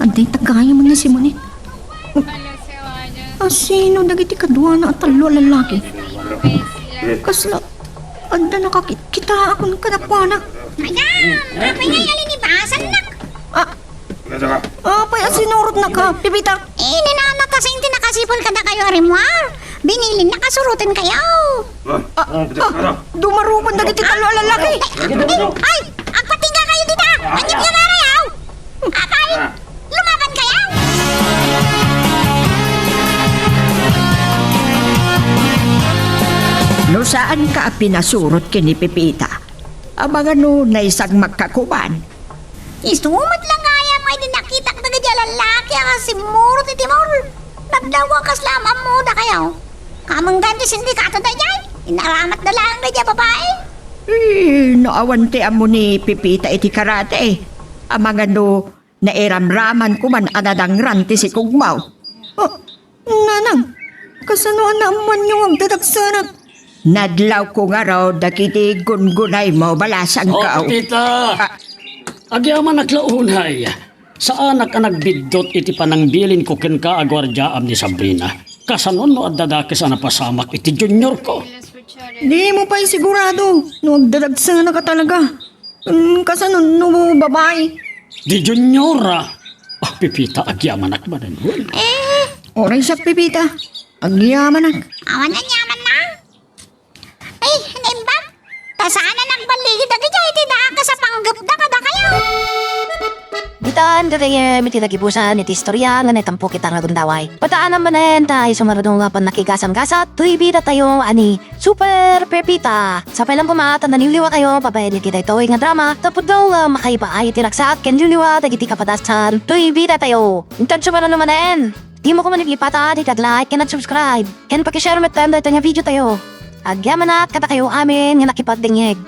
adda ita gayam ni Simonet. Asino dagiti kaduana a tallo a lalaki? Kasla, adda nakakitkitaak kadakuada. Ayan! Apay nga yalinibasan, nak? Ah, apay a sinurotnaka, Pepita? Eh, ni Nana, ta sa inti nakasipul kadakayo a rimmuar. Binilin nakasuroten kayo. Ah, ah, dumarupan dagiti tallo a lalaki. Ay, agpatingga kayo dita. Anyap nga marayaw. Apay, lumaban kayo? No saanka a pinasurot ken ni Pepita, amangan no naisagmakka koma. Isu met la gayam nga idi nakitak dagiti a lalaki a simmurot iti mall. Nagdawa kasla am-ammoda kayo. Kamanggan ti sindikato daydiay. Inaramatda laeng daydiay a babai. Eh, no awan ti ammo ni Pepita iti karate, amangan no nairamraman koman a nadangran ti sikugmo. Oh, Nanang, kasano a naammoanyo nga agdadagsanak? Nadlawko ngarud dagiti gungunaymo, balasangko. Oh, Pepita! Ah. Agyamanak la unay. Saanak a nagbiddut iti panangbilinko kenka a guardiaam ni Sabrina. Kasano no adda dakes a napasamak iti juniorko? Dimo pay sigurado no agdadagsanak a talaga. Mm, kasano no babai? Di junior, ah. Ah, Pepita, agyamanak manen. Eh, uray siak, Pepita. Agyamanak. Awan aniamanna? Ay, naimbag. Ta saan a nagbaligi dagiti iti dakes a panggepda kadakayo? Bitan, gagayyem, iti nagibusan iti istorya nga naitampok ita nga gundaway. Pataanam manen, ta isu ngarud nga pannakigasam-gasat, toy bidatayo a ni Super Pepita. Sapay lang koma ta naliwliwatayo babaen iti daytoy nga drama, ta pudno nga makaipaay iti ragsak ken liwliwa dagiti kapadasan toy bidatayo. Intan sumaruno manen, dimo koma ipatad iti ag-like ken ag-subscribe, ken pakishare metten daytoy nga videotayo. Agyamanak kadakayo amin nga nakipagdengngeg.